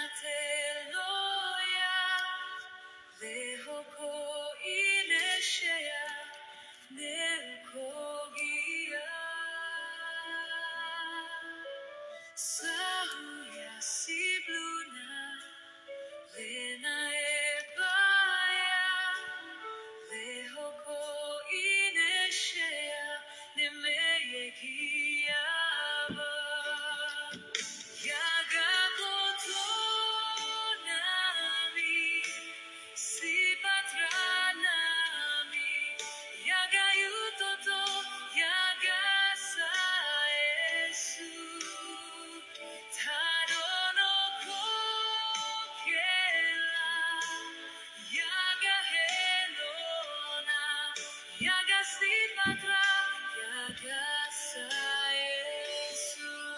တၢ်တဲလိာ်ယၤ, လၢဟီၣ်ခိၣ်အံၤန့ၣ်ရှဲယၤ, န့ၣ်ခိၣ်ကံယၤ, စၢ်ဟူယၤစံးဘျုးနၤ, လၢနအဲၣ်ဘၣ်ယၤ, လၢဟီၣ်ခိၣ်အံၤန့ၣ်ရှဲယၤ, န့ၣ်မ့ၢ်ယကံယၤဘၣ်. ယၤကကိတိၢ်နၤမံၤ, စံးပာ်သရၣ်နၤမံၤ, ယၤကယူၤတိၢ်တိၢ်, ယၤကစၢ်ယ့ၣ်ၡူး, ထါဒိၣ်နီၢ်ခိခဲလၢာ်, ယၤကဟ့ၣ်လိာ်နၤ, ယၤကစံးပာ်သရၣ်, ယၤကစၢ်ယ့ၣ်ၡူး.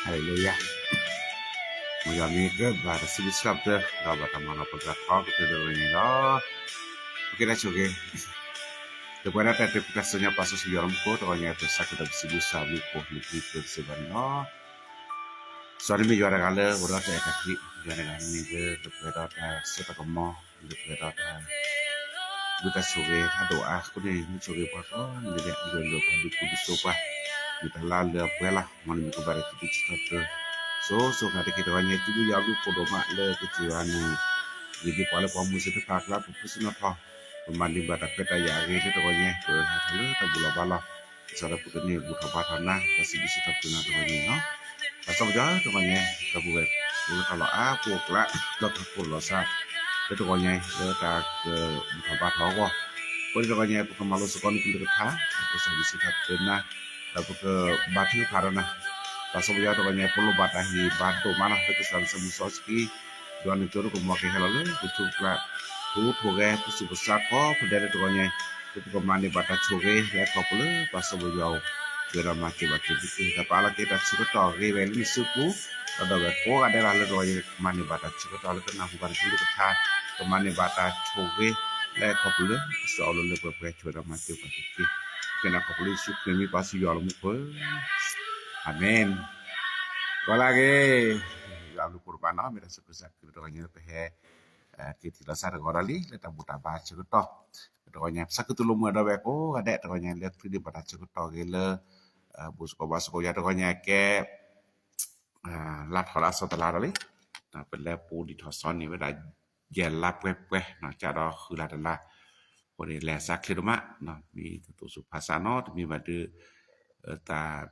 ဟါလ့လူယၤ, မ်ယွၤမ့ၢ်ကဘၣ်တၢ်စံးဘျုးစံးထီၣ်ပတြၢၤ ဒီးဘၣ်တၢ်မၤလၤကပီၤတၢ်ထီကတၢၢ်တဂ့ၤန့ၣ်လီၤ. ပကဲတၢ်ဆိၣ်ဂ့ၤ, တပှဲၤဒၣ်တၢ်တဲပတၢ်စၢၤညါပာ်စီဆှံယွၤလၢမူခိၣ်တဂီၤညါ ပစးကဒီးပစံးဘျုးစံးဖှိၣ်လၢပျၢၤစ့ၢ်ကီးန့ၣ်လီၤ. စီၤန့ၣ်မ့ၢ်ယွၤတဂၤလၢအိၣ်ဒီးတၢ်အဲၣ်တၢ်ကွံ, ယွၤတဂၤန့ၣ်မ့ၢ်လၢတပှဲၤဒီးတၢ်စိတၢ်ကမီၤ, လၢပှဲၤဒီးတၢ် ဘုတၢ်ဆိၣ်ဂ့ၤတၢ်ဒိၣ်အါအဃိန့ၣ် မ့ၢ်ဆိၣ်ဂ့ၤပှၤကိးနံၤဒဲး အဂ့ၢ်လၢပှၤဒုးကူဒုးစိပှၤ, မ့ၢ်တၢ်လၢအလၢအပှဲၤလီၤ. မ်နမ့ၢ်ကဘၣ်တၢ်စံးဘျုးစံးထီၣ်ပတြၢၤ စိၤစိၤဃၣ်တက့ၢ်တဂီၤညါ စံးဘျုးယွၤအဘျုးဖှိၣ်ဒိၣ်မးလၢကစၢ်ယွၤန့ၣ် ဂ့ၤဒ်ပှၤလၢပှၤမူစ့ၢ်တဖၣ်အကျါ ပဖုစ့ၢ်နီၤထီၣ် ပမၤန့ၢ်ဘၣ်တၢ်ခွဲးတၢ်ယာ်အဂ့ၤလၢတဂီၤညါ ပဟဲထီၣ်လၢတၢ်ဘူၣ်လီၤဘါလီၤ ကစၢ်ဒီးပကန့ၢ်ဘူၣ်ထီၣ်ဘါထီၣ်နၤ တၢ်စံးဘျုးစံးထီၣ်ပတြၢၤနၤတဂီၤညါန့ၣ်လီၤ. တၢ်ကစီၣ်ပယီၤတဂီၤညါ ဒီပုၢ်ဝဲၢ် အိၣ်လၢတၢ်လီၢ်အါဖှိၣ်အကျါ ဒီးတၢ်ဖှိၣ်လီၤစၢ် လၢတဂီၤညါ လၢတၢ်ကဘူၣ်ထီၣ်ဘါထီၣ်အဂီၢ် အဃိန့ၣ်တဂီၤညါ ပကမၤလိစ့ၢ်ကီးနကလုၢ်ကထါ ပကစံးဘျုးစံးထီၣ်ပတြၢၤနၤ ဒီးပကဘါထုကဖၣ်ဒီးနၤ တၢ်ကစီၣ်ပယီၤတဂီၤညါ ပလိၣ်ဘၣ်တၢ်ဟ့ၣ်ဘါဒိၣ်မးလီၤ လၢကစၢ်ယွၤစီဆှံ ယွၤန့ၣ်ကၠိဒိၣ်ကမီၤကဟဲလီၤလၢပဆိကကျါ ပအိၣ်ထီၣ်ဂဲၤ ပသူၣ်ပသးကိးဖုဒဲးလၢတဂီၤညါ လၢပကမၤန့ၢ်ဘၣ်တၢ်ဆိၣ်ဂ့ၤ လၢအခီပညီလၢပှၤစီၤပယီၤအိၣ် ဆိၣ်ဂ့ၤဒီးမၤစၢၤဘၣ်က့ၤသုသ့ ဒီးပအါလီၤက့ၤတၢ်ဆၢကတီၢ်ဂ့ၤဝဲလၢနစုပူၤ ဒီးဒီးဝဲကိးဂၤဒဲးလၢတဂီၤညါ ကမၤန့ၢ်ဘၣ်တၢ်ဆၢကတီၢ်လၢကနၢ်ဟူဘၣ်နကလုၢ်ကထါ ကမၤန့ၢ်ဘၣ်တၢ်ဆိၣ်ဂ့ၤ လၢအခီပညီလၢကစၢ်အိၣ်လၢလၢပှဲၤပှဲၤ ဆိၣ်ဂ့ၤဒီးမၤစၢၤဘၣ်က့ၤသုသ့ ကဲန့ၣ်အခီပညီလၢယ့ၣ်ၡူးခရံာ်မံၤပၢ်စံးယွၤလၢမူခိၣ် အၤမ့ၣ် ကီးလၢအဂ့ၤ ယွၤအဘျုးဖှိၣ်တဖၣ်နီၤ မ့ၢ်တၢ်ဆူးကစၢ်ခရံာ်တဂီၤညါလၢပဟဲ က့ၤထံၣ်လိာ်စၢ်တဂီၤဒီးလံ လၢတၢ်ဘူၣ်တၢ်ဘါဆၢကတီၢ် တဂီၤညါ ပသးခုတူၢ်လိာ်မုာ်ဒီးဝဲကိးဂၤဒဲး တဂီၤညါလၢသုဒံးဘၣ်တၢ်ဆၢကတီၢ်ဂ့ၤလၢ ဘူၣ်စ့ၢ်ကီးဘါစ့ၢ်ကီးယၤတဂီၤညါကဲ လါထီၣ်လၢအစီၤတလါဒီးလံ ပလဲၤပူၤဒံးထီၣ်စီၤန့ၣ်ဝဲဒၣ် ယဲၢ်လါပှဲၤပှဲၤ ကဒီးဃုလါတလါ အဃိန့ၣ် လဲၤစးချ့ဒိၣ်မး မ့ၢ်တတိၢ်ဆူၣ်ဖးစးနီတမံၤဘၣ်ဒီး တၢ်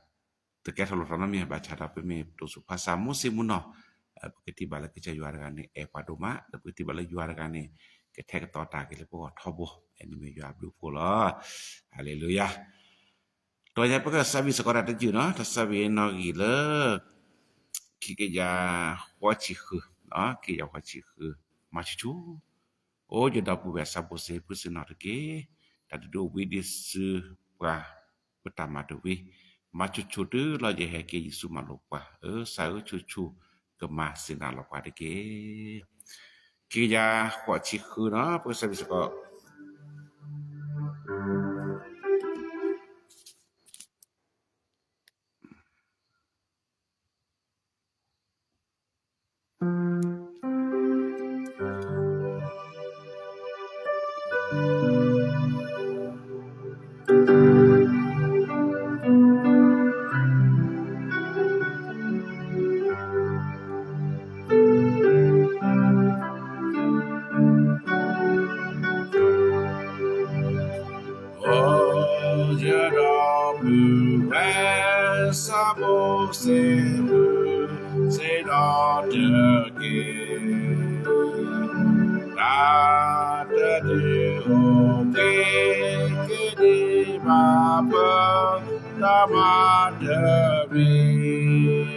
တကဲထီၣ်လိၣ်ထီၣ်နီတမံၤ ဘၣ်ဆၣ်ဒီးပမ့ၢ်တိၢ်ဆူၣ်ဖးစးမိၢ်စ့ၢ်မုၢ်နီၢ် ပကထံၣ်ဘၣ်လၢကစၢ်ယွၤတဂၤန့ၣ် အဲၣ်ပှၤဒိၣ်မး ဒီးပကထံၣ်ဘၣ်လၢယွၤတဂၤန့ၣ် ကထဲကတီၤတၢ်က့ၤလၢပဂီၢ်ထီဘိ အဲၣ်န့ၣ်မ့ၢ်ယွၤအဘျုးအဖှိၣ်လီၤ. ဟါလ့လူယၤ တဂီၤညါပကစးဘံၣ်စ့ၢ်ကီးတၢ်တယုၢ်နီၤ တၢ်စးဘံၣ်နီၣ်ဂံၢ်လၢ ခံကယၤဃိးဆံဃု, ခံကယၤဃိးဆံဃု, မၤဆူၣ်ဆူၣ်, အိၣ်ယဒီပုၢ်ဝဲၢ်ဆၣ်ဖိစ့ၢ် ဖုစ့ၢ်နီၤတက့ၢ်, တၢ်တဒုးအိၣ်ဘှံးဒံးဆူပှၤ ပတၢ်မၤတဝံၤ, မၤဆူၣ်ဆူၣ်တုၤလီၤယဟဲက့ၤ ယ့ၣ်ၡူးမၤလိာ်ပှၤ, အၢ ကစၢ်ဧၢဆူၣ်ဆူၣ် ကမၤစၢၤနၤလီၤပှၤတက့ၢ်. ခံကယၤဃိးဆံဃုနီၤ ပကစးဘံၣ်စ့ၢ်ကီး အိၣ်ယဒီပုၢ်ဝဲၢ်ဆၣ်ဖိစ့ၢ် ဖုစ့ၢ်နီၤတက့ၢ်, တၢ်တဒုးအိၣ်ဘှံးက့ၤဒံးဘၣ်ပတၢ်မၤတဝံၤ,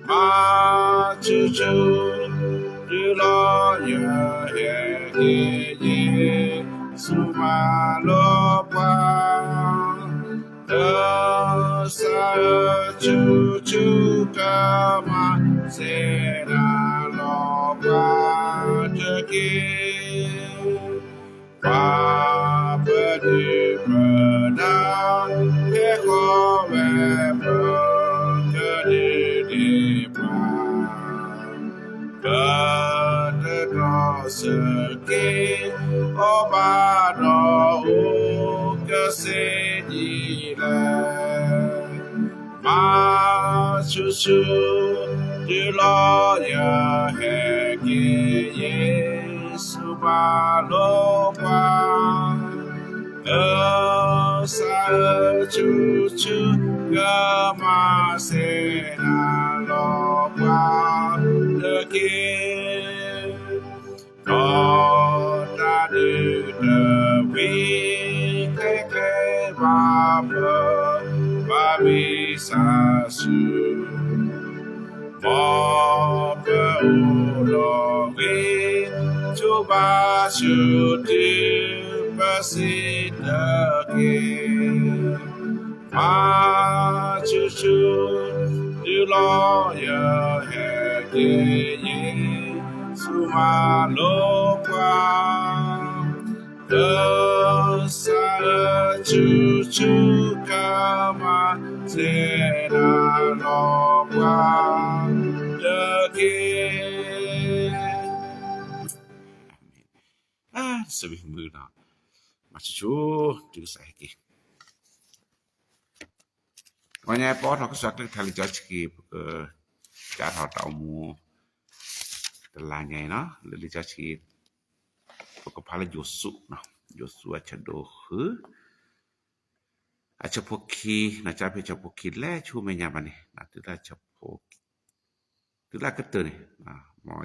မၤဆူၣ်ဆူၣ် တုၤလီၤယဟဲက့ၤ ယ့ၣ်ၡူးမၤလိာ်ပှၤ, ကစၢ်ဧၢ ဆူၣ်ဆူၣ်ကမၤစၢၤနၤလီၤပှၤတက့ၢ်. ပှၤပဒုၣ်ပဒါ ဟဲဃီၤဝဲပကဒုး ဒ့ပှၤ ကတတီစက့ အီၣ်ဘၣ်ဒီး အိၣ်ကစ့ဒ်လဲၣ်. မၤဆူၣ်ဆူၣ် တုၤလီၤယဟဲက့ၤ ယ့ၣ်ၡူးမၤလိပှၤ, ကစၢ်ဧၢ ဆူၣ်ဆူၣ် ကမၤစၢၤနၤလီၤပှၤတက့ၢ်. ဒီးတၢ်ဒုးတဝံၤ ကျဲကျဲဘၣ်ပ ဘၣ်မံစၢ်ဆူၣ်, မ်ပအိၣ်ဒီးဂ့ၤ ဆိဘၣ်ဆူၣ်တုၤ ပစံးတက့ၢ်. မၤဆူၣ်ဆူၣ် တုၤလီၤယဟဲက့ၤ ယ့ၣ်ၡူးမၤလိပှၤ, ကစၢ်ဧၢ ဆူၣ်ဆူၣ် ကမၤစၢၤနၤလီၤပှၤတက့ၢ်. အၢ စံးဘျုးမုၢ်ဒီး မၤဆူၣ်ဆူၣ် တုၤကစၢ်ဟဲက့ၤ တဂီၤညါ ပအိးထီၣ်ကစၢ်ကလုၢ်ကထါလံာ်စီဆှံ ပကစးထီၣ်တၢ်အိၣ်မူ တလါညါအံၤနီၤ လၢလံာ်စီဆှံ ပကဖးလၢယိၤၡူ, ယိၤၡူအဆၢဒိၣ်ဃု အဆၢဖိခံ, နကဖးဖဲအဆၢဖိခံ လဲၤဆူမဲာ်ညါဘၣ်န့ၣ် တုၤလၢအဆၢဖိ တုၤလၢအကတၢၢ်န့ၣ် မ်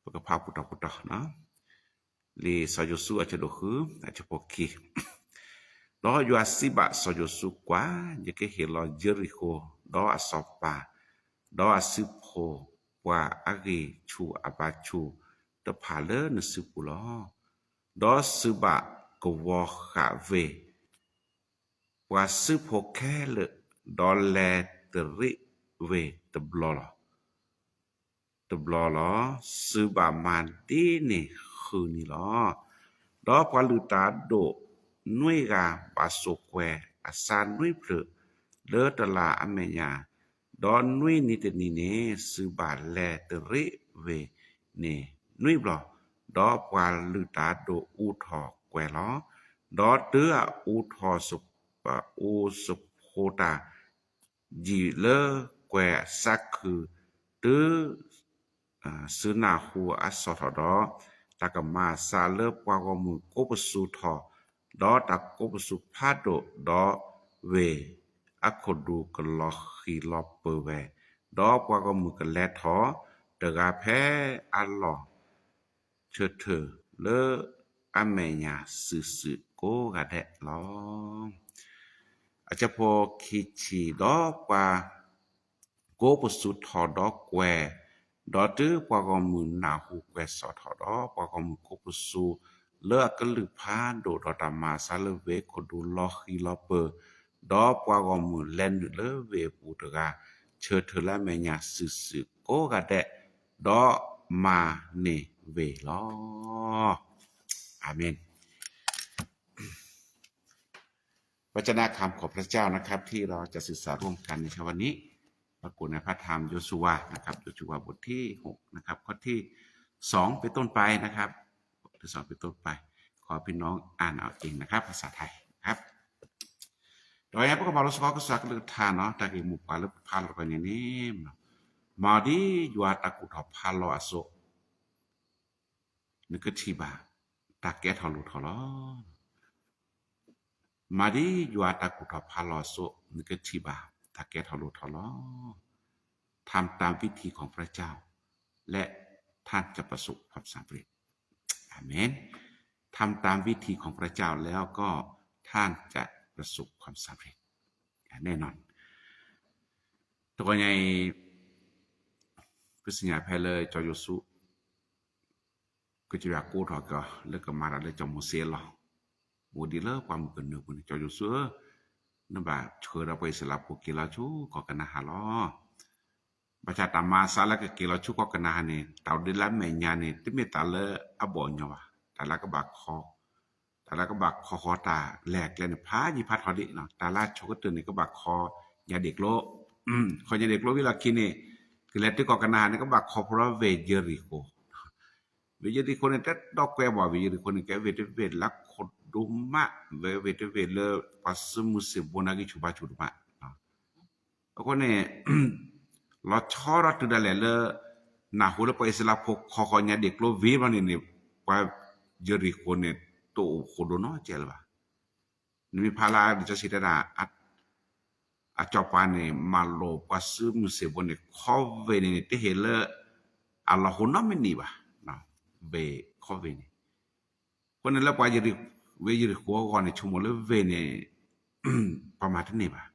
ပကဖးပူၤတီၤပူၤတီၤနီၤ. လံာ်စီၤယိၤၡူအဆၢဒိၣ်ဃု အဆၢဖိခံ, ဒီးယွၤစံးဘၣ်စီၤယိၤၡူ, ကွၢ်, ယကဟ့ၣ်လီၤယရံၣ်ၡိၣ် ဒီးအစီၤပၤ, ဒီးအစုဖိ, ပှၤအဂံၢ်ဆူၣ်အဘါဆူၣ်တဖၣ်လၢနစုပူၤလီၤ. ဒီးစုဘၣ်ကဝီၤဃာ်ဝ့ၢ် ပှၤစုဖိခဲလၢာ်, ဒီးလဲၤတရံးဝ့ၢ်တဘျီလီၤ. တဘျီလီၤ. စုဘၣ်မၤဒ်န့ၣ်ဃုနံၤလီၤ. ဒီးပှၤလုၢ်တၢ်ဒိၣ်နွံဂၤဘၣ်ဆိၣ်ကွဲၤအဆၣ်နွံဖျၢၣ်လၢတလးအမဲာ်ညါ, ဒီးနွံနံၤတနံၤန့ၣ် စုဘၣ်လဲၤတရံးဝ့ၢ်န့ၣ်နွံဘျီ, ဒီးပှၤလုၢ်တၢ်ဒိၣ်အူထီၣ်ကွဲၤလီၤ. ဒီးတုၤအအူထီၣ် အူစဖိတၢ် ယံာ်လၢကွဲၤအဆၣ်ခုၣ်, တုၤ စုနၢ်ဟူအဆီၣ်ထီၣ်ဒီး တၢ်ကမၤအသးလၢပှၤဂီၢ်မုၢ်ကိးပသူထီၣ်, ဒီးတၢ်ကိးပသူဖးဒိၣ်, ဒီးဝ့ၢ်အခိၣ်ဒူကလီၤဃံၤလီၤပၢၤဝဲ, ဒီးပှၤဂီၢ်မုၢ်ကလဲၤထီၣ်တဂၤဖဲအလီၢ် ဆၢထၢၣ်လၢအမဲာ်ညါစုာ်စုာ်ကိးဂၤဒဲးလီၤ. အဆၢဖိခံဆံ, ဒီးပှၤကိးပသူထီၣ်ဒီးကွဲၤ, ဒီးတုၤပှၤဂီၢ်မုၢ်နၢ်ဟူကွဲၤဆီၣ်ထီၣ်ဒီး ပှၤဂီၢ်မုၢ်ကိးပသူလၢအကလုၢ်ဖးဒိၣ်, ဒီးတၢ်မၤအသးလၢဝ့ၢ်အခိၣ်ဒူလီၤဃံၤလီၤပၢၤ, ဒီးပှၤဂီၢ်မုၢ်လဲၤနုာ်လၢဝ့ၢ်အပူၤတဂၤ, ဆၢထၢၣ်လၢအမဲာ်ညါစုာ်စုာ်ကိးဂၤဒဲး, ဒီးမၤန့ၢ်ဝ့ၢ်လီၤ. အၤမ့ၣ်. พระเจ้านะครับ ขอพระเจ้านะครับที่เราจะศึกษาร่วมกันในเช้าวันนี้ ปรากฏในพระธรรมโยชูวานะครับ โยชูวาบทที่หกนะครับ ข้อที่สองเป็นต้นไปนะครับ บทที่สองเป็นต้นไป ขอพี่น้องอ่านเอาเองนะครับ ภาษาไทยนะครับ ဒီးယၤပကမၤလိစ့ၢ်ကီးကစၢ်ကလုၢ်ကထါနီၤ တၢ်ဂ့ၢ်မိၢ်ပှၢ်လၢပဖးလီၤတဂီၤညါန့ၣ် မၤဒ်ယွၤတၢ်ကူၣ်ထီၣ်ဖးလီၤအသိး နကထံၣ်ဘၣ် တၢ်ကဲထီၣ်လိၣ်ထီၣ်လီၤ. မၤဒ်ယွၤတၢ်ကူၣ်ထီၣ်ဖးလီၤအသိး နကထံၣ်ဘၣ် တၢ်ကဲထီၣ်လိၣ်ထီၣ်လီၤ. ทำตามวิธีของพระเจ้า และท่านจะประสบความสำเร็จ อาเมน ทำตามวิธีของพระเจ้าแล้วก็ท่านจะประสบความสำเร็จ แน่นอน တဂီၤညါအံၤ ပသ့ၣ်ညါဖဲလၢစီၤယိၤၡူ ကစၢ်ယွၤကိးထီၣ်က့ၤအီၤ လၢကမၤတၢ်လၢစီၤမိၤၡ့အလီၢ်, အိၣ်ဒံးလၢပှၢ်မုၢ်ကနၢပူၤန့ၣ် စီၤယိၤၡူ, နဘၣ်ဆှၢဒီးပှၤအံၣ်စရ့လးဖိက့ၤလီၤဆူကီၢ်ကနၤအၣ်လီၤ. ဘၣ်ဆၣ်တၢ်မၤအသးလၢကက့ၤလီၤဆူကီၢ်ကနၤအၣ်န့ၣ် တၢ်ဒုးလၢအမဲာ်ညါန့ၣ် တမ့ၢ်တၢ်လၢအဘီၣ်အညီဘၣ်, တၢ်လၢကဘၣ်ခီ, တၢ်လၢကဘၣ်ခီဃီၤတၢ်လဲၤကျဲန့ၣ် ဖးယံၤဖးထီဒံး, တၢ်လၢအဆိကတၢၢ်န့ၣ် ကဘၣ်ခီညၣ်ဒ့ၣ်ကျိ, ခီညၣ်ဒ့ၣ်ကျိဝံၤလီၢ်ခံန့ၣ် ကလဲၤတုၤကီၢ်ကနၤအၣ်န့ၣ် ကဘၣ်ခီဖျိဝ့ၢ်ယရံၣ်ဃိၤ ဝ့ၢ်ယရံၣ်ဃိၤန့ၣ် တတီကွဲဘၣ်, ဝ့ၢ်ယရံၣ်ဃိၤန့ၣ် ကဲဝ့ၢ်တဝ့ၢ်လၢခိၣ်ဒိၣ်မး, ဝ့ၢ်တဝ့ၢ်လၢပှၤစုမုၢ်စံာ်ဘိန့ၣ်ဂံၢ်ဆူၣ်ဘါဆူၣ်ဒိၣ်မး. အဃိန့ၣ် လီၤဆီဒီးတုၤဒၣ်လဲာ်လၢ နၢ်ဟူလၢပှၤအံၣ်စရ့လးဖိခီဃီၤညၣ်ဒ့ၣ်ကျိဝံၤဘျီန့ၣ်န့ၣ် ပှၤယရံၣ်ဃိၤန့ၣ် တအိၣ်ဃိၣ်ဒိၣ်နီတစဲးလၢၤဘၣ်. နမ့ၢ်ဖးလၢလံာ်စီဆှံတဲဒၣ် အစီၤပၤန့ၣ် မၤလိာ်ပှၤစုမုၢ်စံာ်ဘိန့ၣ် ခီဝ့ၢ်န့ၣ်န့ၣ် တဟ့ၣ်လၢအလီၤဟိနီတမံၤဘၣ်, ဝ့ၢ်ခီဝ့ၢ်န့ၣ်. အဃိန့ၣ်လၢပှၤဝ့ၢ်ယရံၣ်ဃိၤအဂီၢ်န့ၣ် ဆိကမိၣ်လၢဝ့ၢ်န့ၣ် ပှၤမၤတန့ၢ်ဘၣ်.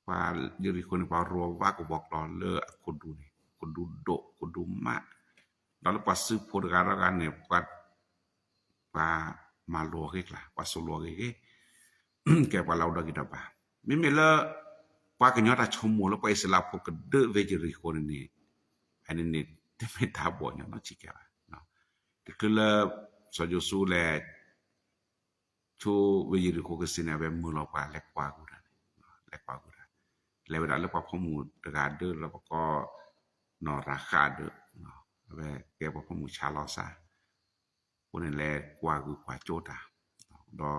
ပှၤယရံၣ်ဃိၤန့ၣ် ပှၤရိဝါကဝီၤကျီၤလၢအခိၣ်ဒူန့ၣ် ခိၣ်ဒူဒိၣ် ခိၣ်ဒူမး, ဒီးလၢပှၤစုဖိတဂၤဒီးဂၤန့ၣ် ပှၤမၤလိာ်အဂ့ၢ်ကျါ ပှၤစိာ်လိာ်အဂ့ၢ်ဂ့ၢ် ကဲပှၤလၢအအိၣ်ဒီးဂံၢ်ဒီးဘါ, မ့မ့ၢ်လၢ ပှၤကညီတၢ်ဆိကမိၣ်လၢပှၤအံၣ်စရ့လးဖိကဒုးဝ့ၢ်ယရံၣ်ဃိၤန့ၣ်န့ၣ် အန့ၣ်န့ၣ် တမ့ၢ်တၢ်ဘီၣ်ညီနီတစဲးဘၣ်. တချုးလၢ စီၤယိၤၡူလဲၤ ဆိဝ့ၢ်ယရံၣ်ဃိၤကစ့ၢ်န့ၣ် အဝဲမၢလီၤပှၤလဲၤကွၢ်ကွံာ်တၢ်န့ၣ်, လဲၤကွၢ်ကွံာ်တၢ်, လဲၤဝဲဒၣ်လၢပှၤဖိမုၣ်တဂၤဒၢလၢပကိး နီၢ်ရၤဃးဒၢ, အဝဲကဲပှၤဖိမုၣ်ဆါလီၤစၢ်, အဃိန့ၣ်လဲၤကွၢ်ကွံာ်ကွၢ်စိတၢ်, ဒီး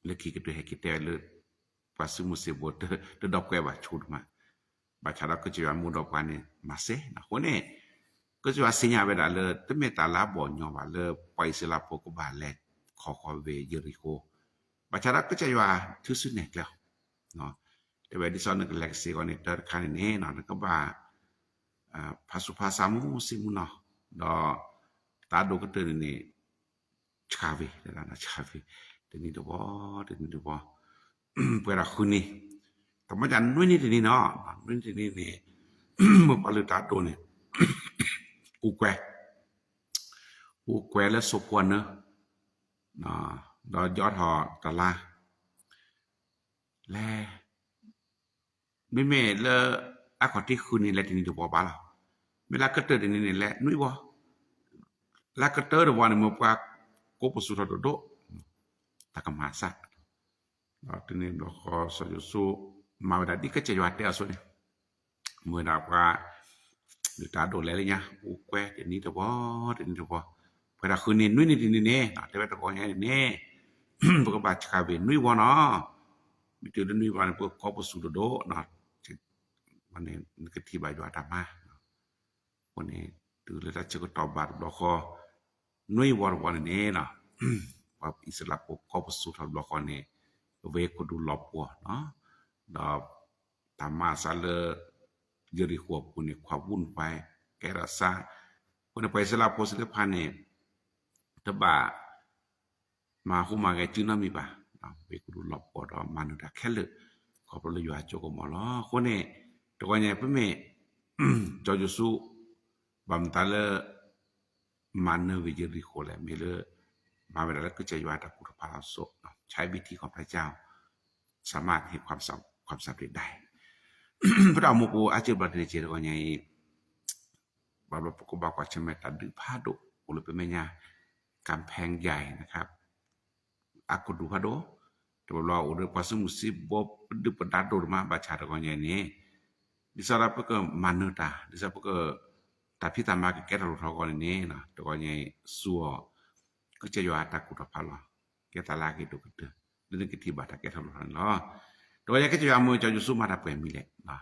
လၢခံကတၢၢ်ဟဲက့ၤတဲဝဲလၢ ပှၤစုမုၢ်စံာ်ဘိ တဒီပုၢ်ဝဲၢ်ဘၣ်ဆိဒိၣ်မး, ဘၣ်ဆၣ်ဒီးကစၢ်ယွၤမူဒီးပှၤန့ၣ် မၤစဲအဃိန့ၣ်, ကစၢ်ယွၤသ့ၣ်ညါဝဲဒၣ်လၢ တမ့ၢ်တၢ်လၢအဘီၣ်ညီဘၣ်လၢပှၤအံၣ်စရ့လးဖိကဘၣ်လဲၤခီဃီၤဝ့ၢ်ယရံၣ်ဃိၤ, ဘၣ်ဆၣ်ဒီးကစၢ်ယွၤထုးစုနဲၣ်ကျဲအီၤ, တဲဝဲဒ်သိးနကလဲၤကစ့ၢ်အဂီၢ်န့ၣ် တၢ်တခါန့ၣ်န့ၣ် နကဘၣ် ဖးဆူးဖးဆါမူဆ့မူနီၤ, ဒီး တၢ်ဒိၣ်ကတၢၢ်န့ၣ်န့ၣ် ဆှၢဝ့ၤ, ဆှၢဝ့ၤ, တနံၤတဝီ, တနံၤတဝီ, ပှဲၤဒီးဃုနံၤ, တမ့ၢ်တၢ်နွံနံၤတနံၤနီၤ, နွံနံၤတနံၤန့ၣ် မ့ၢ်ပှၤလုၢ်တၢ်ဒိၣ်န့ၣ် အူကွဲ, အူကွဲလၢစိာ်ဖိနၢ, ဒီးယီထီၣ်တလါ, လဲၤ မ့မ့ၢ်လၢ အါခီၣ်ထံးဃုနံၤလဲၤတနံၤတဝီဘၣ်လီၤ, မ့ၢ်လၢကတၢၢ်တနံၤန့ၣ်လဲၤနွံဝီ, လၢကတၢၢ်တဝီန့ၣ် မ့ၢ်ပှၤကိးပသူထီၣ်ဒိၣ်ဒိၣ်, တၢ်ကမၤစၢ်, ဒီးတနံၤဘျီဃီစီၤယိၤၡူ မၤဝဲဒၣ်ဒ်ကစၢ်ယွၤတဲအီၤအသိးန့ၣ်, မ့ၢ်ဝဲဒၣ်ပှၤ လုၢ်တၢ်ဒိၣ်လဲၤလၢညါ အူကွဲတနံၤတဝီ, တနံၤတဝီ, ပှဲၤဒီးဃုနံၤနွံနံၤတနံၤန့ၣ် တဲဝဲတဂီၤညါန့ၣ်န့ၣ် ပကဘၣ်ဆှၢဝ့ၤနွံဝီနီၤ, မ့ၢ်တုၤလၢနွံဝီန့ၣ် ပကကိးပသူဒိၣ်ဒိၣ်, နကထံၣ်ဘၣ်ယွၤတၢ်မၤ, အဃိန့ၣ် တုၤလၢတၢ်ဆၢကတီၢ်ဘၣ်တဘျီဃီ နွံဝီတဝီန့ၣ်န့ၣ် ပှၤအံၣ်စရ့လးဖိကိးပသူထီၣ်တဘျီဃီန့ၣ် အဝဲခိၣ်ဒူလီၤပှီၢ်နီၤ, ဒီး တၢ်မၤအသးလၢ ယရံၣ်ဃိၤအပူၤန့ၣ် ခွါဝူၣ်နပှၤ ကဲထီၣ်စါ, အဃိန့ၣ် ပှၤအံၣ်စရ့လးဖိသ့ၣ်တဖၣ်န့ၣ် တဘၣ် မၤဟူးမၤဂဲၤစုနီတမံၤဘၣ်, ဝ့ၢ်ခိၣ်ဒူလီၤပှီၢ်ဒီးမၤနၢၤတၢ်ခဲလၢာ် ခီဖျိလၢယွၤအစိကမီၤလီၤ. အဃိန့ၣ် တဂီၤညါပမ့ၢ် စီၤယိၤၡူ ဘၣ်မတၤလၢ မၤနၢၤဝ့ၢ်ယရံၣ်ဃိၤလဲၣ်, မ့ၢ်လၢ မၤဝဲဒၣ်လၢကစၢ်ယွၤအတၢ်ကူၣ်တၢ်ဖးလီၤစိး, ใช้วิธีของพระเจ้า สามารถเห็นความสำเร็จได้ ပတၢ်အိၣ်မူပူၤအါစုဘျီန့ၣ် တဂီၤညါအံၤ ဘၣ်ဘျီပကဘၣ်ကွၢ်ဆၢၣ်မဲာ်တၢ်ဒုးဖးဒိၣ် အိၣ်လၢပမဲာ်ညါ ကၣ်ဖဲၣ်ယါအံၤ အကဒူၣ်ဖးဒိၣ်, တဘျီဘျီအိၣ်ဒီးပှၤစုမုၢ်စံးဘိ ပဒုၣ်ပဒါဒိၣ်ဒိၣ်မး ဘၣ်ဆၣ်တဂီၤညါအံၤန့ၣ် ဒ်သိးဒီးပကမၤနၢၤတၢ် ဒ်သိးပက တၢ်ဖံးတၢ်မၤကကဲထီၣ်လိၣ်ထီၣ်အဂီၢ်န့ၣ်န့ၣ် တဂီၤညါအံၤ စူၢ်အီၤ ကစၢ်ယွၤအတၢ်ကူၣ်တၢ်ဖးလီၤ ကဲသးလၢအဂ့ၤဒိၣ်ကတၢၢ် လၢနကထံၣ်ဘၣ်တၢ်ကဲထီၣ်လိၣ်ထီၣ်န့ၣ်လီၤ. တဂီၤညါကစၢ်ယွၤမၢစီၤယိၤၡူမၤတၢ်ပှဲၤမံၤလဲၣ်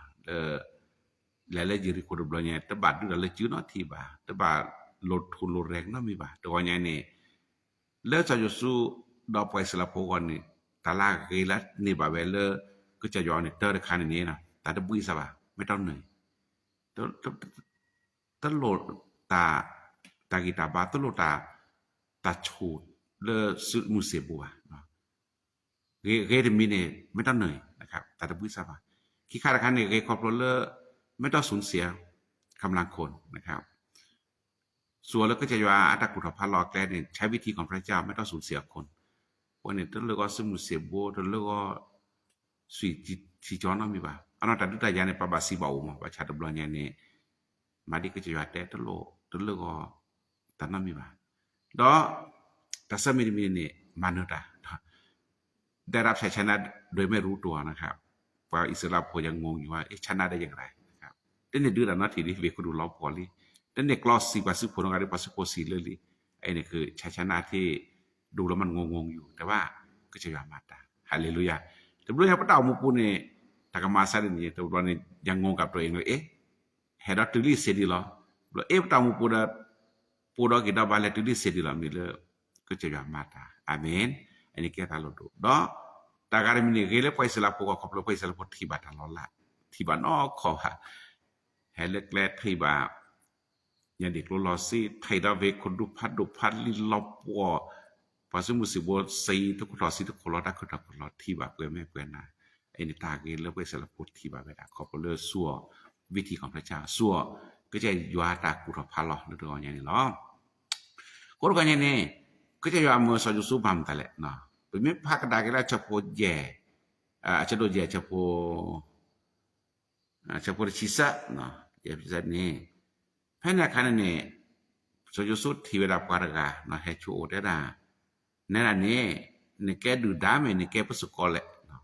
လၢ လဲၤလၢယရံၣ်ခိၣ်တဘျီညါ တဘၣ်ဒုးတၢ်လၢစုနီတထံၣ်ဘၣ် တဘၣ်လိၤထူလိၤရဲၣ်နီတမံၤဘၣ် တဂီၤညါန့ၣ် လၢစီၤယိၤၡူ ဒီးပှၤအံၣ်စရ့လးဖိအဂီၢ်န့ၣ် တၢ်လၢအဂ့ၤလၢန့ၢ်ဘၣ်ဝဲလၢ ကစၢ်ယွၤအအိၣ်န့ၣ် တၢတခါန့ၣ်န့ၣ် တၢ်တဘှံးစၢ်ဘၣ် မ့ၢ်တီနၢၤ တလိၣ်တၢ် တၢ်ဂံၢ်တၢ်ဘါ တလိၣ်တၢ် တၢ်ဆိၣ်လၢစုမုၢ်စံာ်ဘိဘၣ် ဂ့ၤတမံၤန့ၣ် မ့ၢ်တီနၢၤ တၢ်တဘှံးစၢ်ဘၣ် ခံခါတခါန့ၣ် ဂ့ၤခီဖျိလၢ မ့ၢ်တီ สูญเสีย กำลังคน စူၢ်လၢကစၢ်ယွၤအတၢ်ကူၣ်ထီၣ်ဖးလီၤအကျဲန့ၣ် ใช้วิธีของพระเจ้า မ့ၢ်တီ สูญเสีย คน အဃိန့ၣ် တလၢဂီၤစုမုၢ်စံာ်ဘိ တလၢဂီၤ စွံၣ်ထံကၠီနီတမံၤဘၣ် အနီၢ်တၢ်ဒုးတၢ်ယၤန့ၣ် ပဘၣ်စံးဘၣ်အိၣ်မး ဘၣ်ဆၣ်တဘျီညါန့ၣ် မၤဒ်ကစၢ်ယွၤတဲတလိၣ်တလၢဂီၤ တၢ်နီတမံၤဘၣ်. ဒီး တၢ်ဆၢမံၤတမံၤန့ၣ် မၤနၢၤတၢ် ได้รับชัยชนะโดยไม่รู้ตัวนะครับ ပှၤအံၣ်စရ့လးဖိယငိုယဝၤ เอ๊ะ ชนะได้อย่างไรนะครับ တန့ၢ်ဒုးတၢ်နီတထံၣ်လံ ဝ့ၢ်ခိၣ်ဒူၣ်လီၤပှီၢ်လံ တန့ၢ်ကျီစံးပှၤစုဖိနီတဂၤဒီး ပှၤစုဖိစံးလၢလံ အအံၤန့ၣ် คือชัยชนะที่ดูแล้วมันงงๆอยู่ แต่ว่า ကစၢ်ယွၤမၤတၢ် ဟါလ့လူယၤ တဘျီညါပတၢ်အိၣ်မူပူၤန့ၣ် တၢ်ကမၤစၢ်ဒ်န့ၣ် တဘျီန့ၣ် ယငိုကပ်တိုအ့ၣ် ဟဲဒီးတုၤလံစ့ၢ်ဒံးလီၤ. ဘျီအ့ၣ်ပတၢ်အိၣ်မူပူၤဒီး ပှဲၤဒီးက့ၤဒီးဘၣ်လဲၤတုၤလံစ့ၢ်ဒံးလီၤ မ့ၢ်လၢ ကစၢ်ယွၤမၤတၢ် အၤမ့ၣ်. အန့ၣ်ကဲတၢ်လိၣ်ဒိၣ် ဒီး တၢ်ဂၤတမံၤန့ၣ် ဂ့ၤလၢပှၤအံၣ်စရ့လးဖိဂီၢ် ခီဖျိပှၤအံၣ်စရ့လးဖိထံၣ်ဘၣ်တၢ်လီၤလး ထံၣ်ဘၣ်နီၢ်ခီၣ်ဘၣ် ဟဲလၢကျဲထံၣ်ဘၣ် ညါဒံၣ်ကျိလီၤဆံ ထံၣ်ဒီးဝ့ၢ်ခိၣ်ဒူၣ်ဖးဒိၣ်ဖးလံၤလီၤပှီၢ် ပှၤစုမုၢ်စံၣ်ဘိ စံတခိၣ်ထီၣ်စံတခိၣ်လီၤ တၢ်ခုၣ်တၢ်ခုၣ်လီၤ ထံၣ်ဘၣ်ပှဲၤမဲာ်ပှဲၤနါ အအံၤန့ၣ် တၢ်ဂ့ၤလၢပှၤအံၣ်စရ့လးဖိထံၣ်ဘၣ်ဝဲဒၣ် ခီဖျိလၢဆူအီၤ ဝံထံၣ်ကီၢ်ဖျဲးဆၣ် ဆူအီၤ ကစၢ်ယွၤတၢ်ကူၣ်ထီၣ်ဖးလီၤလၢတဂီၤညါန့ၣ်လီၤ. အဃိတဂီၤညါန့ၣ် ကစၢ်ယွၤအမၢစီၤယိၤၡူဘၣ်မတၤလဲၣ် ပမ့ၢ်ဖးကဒါက့ၤလၢအဆၢဖိယဲၢ် အဆၢဒိၣ်ယဲၢ်အဆၢဖိ အဆၢဖိတဆံစဲး ယဲၢ်ဆံစဲးန့ၣ် ဖဲန့ၣ်အခါန့ၣ်န့ၣ် စီၤယိၤၡူထံၣ်ဝဲဒၣ်ပှၤတဂၤ ဟဲဆိအိၣ်တဲဒၣ် နဲဒၣ်န့ၣ် နကဲဒုၣ်ဒါမ့ၢ် နကဲပစုကီၢ်လဲၣ်,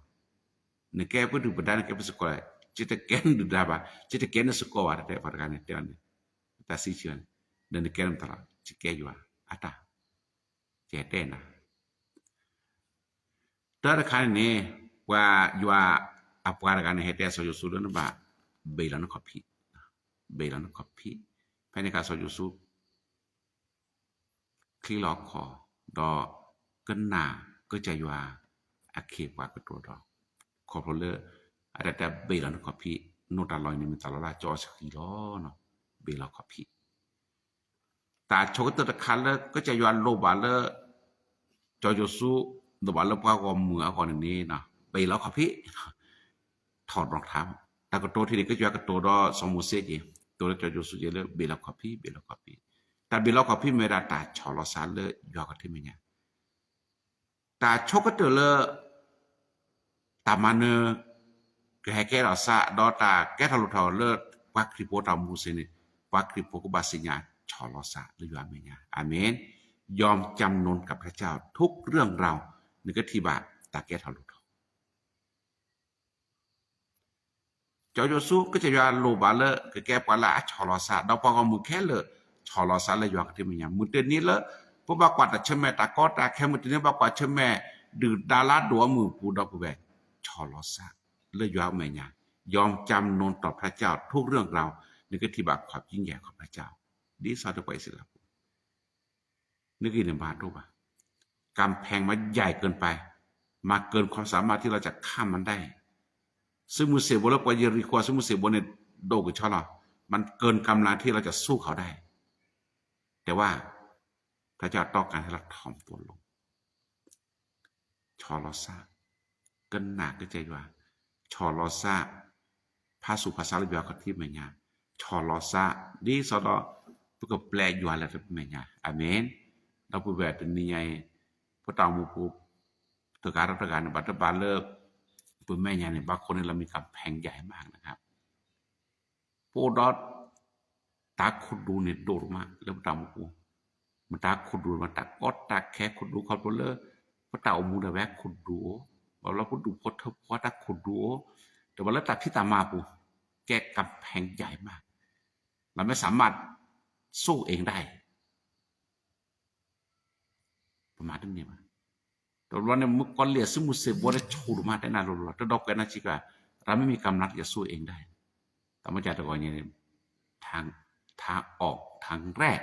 နကဲပဒုၣ်ပဒါ နကဲပစုကီၢ်လဲၣ်, ယတကဲနဒုၣ်ဒါဘၣ်, ယတကဲနစုကီၢ်ဘၣ် တဲပှၤတဂၤန့ၣ်တဲအီၤန့ၣ် တၢ်စံးဆၢန့ၣ် ဒီးနကဲမတၤလဲၣ်, ယကဲယွၤအတၢ် ယတဲနၤ တၢ်တခါန့ၣ်န့ၣ် ပှၤယွၤအပှၤတဂၤန့ၣ် ဟဲတဲစီၤယိၤၡူလၢနဘၣ် ဘ့ၣ်လီၤနခီၣ်ဖံး, ဘ့ၣ်လီၤနခီၣ်ဖံး, ဖဲန့ၣ်အခါစီၤယိၤၡူ ချံလီၤခီၣ် ဒီးကနၣ်ကစၢ်ယွၤအခ့အပှၤကတိၤဒီး ခီဖျိလၢ အတၢ်တဲဘ့ၣ်လီၤနခီၣ်ဖံး, နီၢ်တၢ်လီၢ်အံၤန့ၣ်မ့ၢ်တၢ်လီၢ်လၢအကၠီအီၣ်ဆှံလီၤ, ဘ့ၣ်လီၤခီၣ်ဖံး တၢ်ဆိကတၢၢ်တခါလၢကစၢ်ယွၤလိၣ်ဘၣ်လၢ စီၤယိၤၡူ လိၣ်ဘၣ်လၢပှၤဂီၢ်မုၢ်အဂီၢ်န့ၣ်န့ၣ် ဘ့ၣ်လီၤခီၣ်ဖံး, ထီၣ်ဒီးထါ, တၢ်ကတိၤထံၣ်န့ၣ် ကစၢ်ယွၤကတိၤဒီးစီၤမိၤၡ့က့ၤ, ကတိၤလၢစီၤယိၤၡူက့ၤလၢ ဘ့ၣ်လီၤခီၣ်ဖံး, ဘ့ၣ်လီၤခီၣ်ဖံး, တၢ်ဘ့ၣ်လီၤခီၣ်ဖံးမ့ၢ်ဝဲဒၣ်တၢ်ဆီၣ်လီၤစၢ်လၢယွၤကထံမဲာ်ညါ တၢ်ဆိကတၢၢ်လၢ တၢ်မၤနၢၤ ကဟဲကဲထီၣ်စး ဒီးတၢ်ကဲထီၣ်လိၣ်ထီၣ်လၢ ပှၤခရံာ်ဖိတၢ်အိၣ်မူစ့ၢ်န့ၣ် ပှၤခရံာ်ဖိကဘၣ်သ့ၣ်ညါဆီၣ်လီၤစၢ်လၢယွၤအမဲာ်ညါ အၤမ့ၣ်. ယွၤကမနုၤကပ်ဖျါဆၢထူကရၢၢ်ရၢ် နကထံၣ်ဘၣ်တၢ်ကဲထီၣ်လိၣ်ထီၣ် စီၤယိၤၡူ ကစၢ်ယွၤလိၣ်ဘၣ်လၢကကဲပှၤလၢအဆီၣ်လီၤစၢ် ဒီးပှၤဂီၢ်မုၢ်ခဲလၢာ် ဆီၣ်လီၤစၢ်လၢယွၤကထံမဲာ်ညါ မုၢ်တနံၤလၢ ပဘၣ်ကွၢ်တၢ်ဆၢၣ်မဲာ်တၢ်ကီတၢ်ခဲ မုၢ်တနံၤဘၣ်ကွၢ်ဆၢၣ်မဲာ် ဒုၣ်ဒါလၢဒိၣ်အမုၢ်အပူၤဒီပုၢ်ဝဲၢ် ဆီၣ်လီၤစၢ်လၢယွၤအမဲာ်ညါ ยอมจำนนต่อพระเจ้าทุกเรื่องราว နကထံၣ်ဘၣ်ความยิ่งใหญ่ของพระเจ้า ဒ်သိးဒီးပှၤအံၣ်စရ့လးဖိ နဂံၢ်နဘါတအိၣ်ဘၣ် กำแพงมันใหญ่เกินไป มันเกินความสามารถที่เราจะข้ามมันได้ စုမုၢ်စ့ၣ်ဘိလၢပှၤယရံၤခိၣ် စုမုၢ်စ့ၣ်ဘိန့ၣ် ဒိၣ်ကဆီလီၤ มันเกินกำลังที่เราจะสู้เขาได้ แต่ว่า พระเจ้าต้องการให้เราถ่อมตัวลง ဆီၣ်လီၤစၢ် ကနၣ်ကစၢ်ယွၤ ဆီၣ်လီၤစၢ် ဖးဆူၣ်ဖးဆါလၢယွၤကထံမဲာ်ညါ ဆီၣ်လီၤစၢ် ဒ်သိးဒီး ပကပျဲယွၤလၢပမဲာ်ညါ အၤမ့ၣ်. ဒီပုၢ်ဝဲၢ်တနံၤညါအံၤ ပတၢ်အိၣ်မူပူၤ တဂၤဒီးတဂၤန့ၣ် ဘၣ်တဘၣ်လၢ ပမဲာ်ညါန့ၣ် ဘၣ်ခိၣ်န့ၣ်လီၤမံၤ กำแพงใหญ่มากนะครับ ပအိၣ်ဒီး တၢ်ခိၣ်ဒူန့ၣ်ဒိၣ်ဒိၣ်မးလၢပတၢ်အိၣ်မူပူၤ မတၤခိၣ်ဒူမး တၢ်ကီတၢ်ခဲခိၣ်ဒူ ခီဖျိလၢ ပတၢ်အိၣ်မူဒၣ်ဝဲခိၣ်ဒူအိၣ် ဘၣ်လၢပဒူၣ်ဖိထၢဖိတၢ်ခိၣ်ဒူအိၣ် တဘၣ်လၢတၢ်ဖံးတၢ်မၤပူၤ ကဲ กำแพงใหญ่มาก เราไม่สามารถสู้เองได้ ပမၤတန့ၢ်ဘၣ် တဘျီန့ၣ် မုၣ်ကီၤလံၢ်အစုမုၢ်စ့ၢ်ဘိန့ၣ် ဆူၣ်ဒိၣ်မး တဲနၤလိၤလိၤလီၤ တဒီပုၢ်ဝဲၢ်နၢ်ဆံးကၤ เราไม่มีกำลังจะสู้เองได้ တၢ်မ့ၢ်ကၢ်တဂီၤညါန့ၣ် ทางออกทางแรก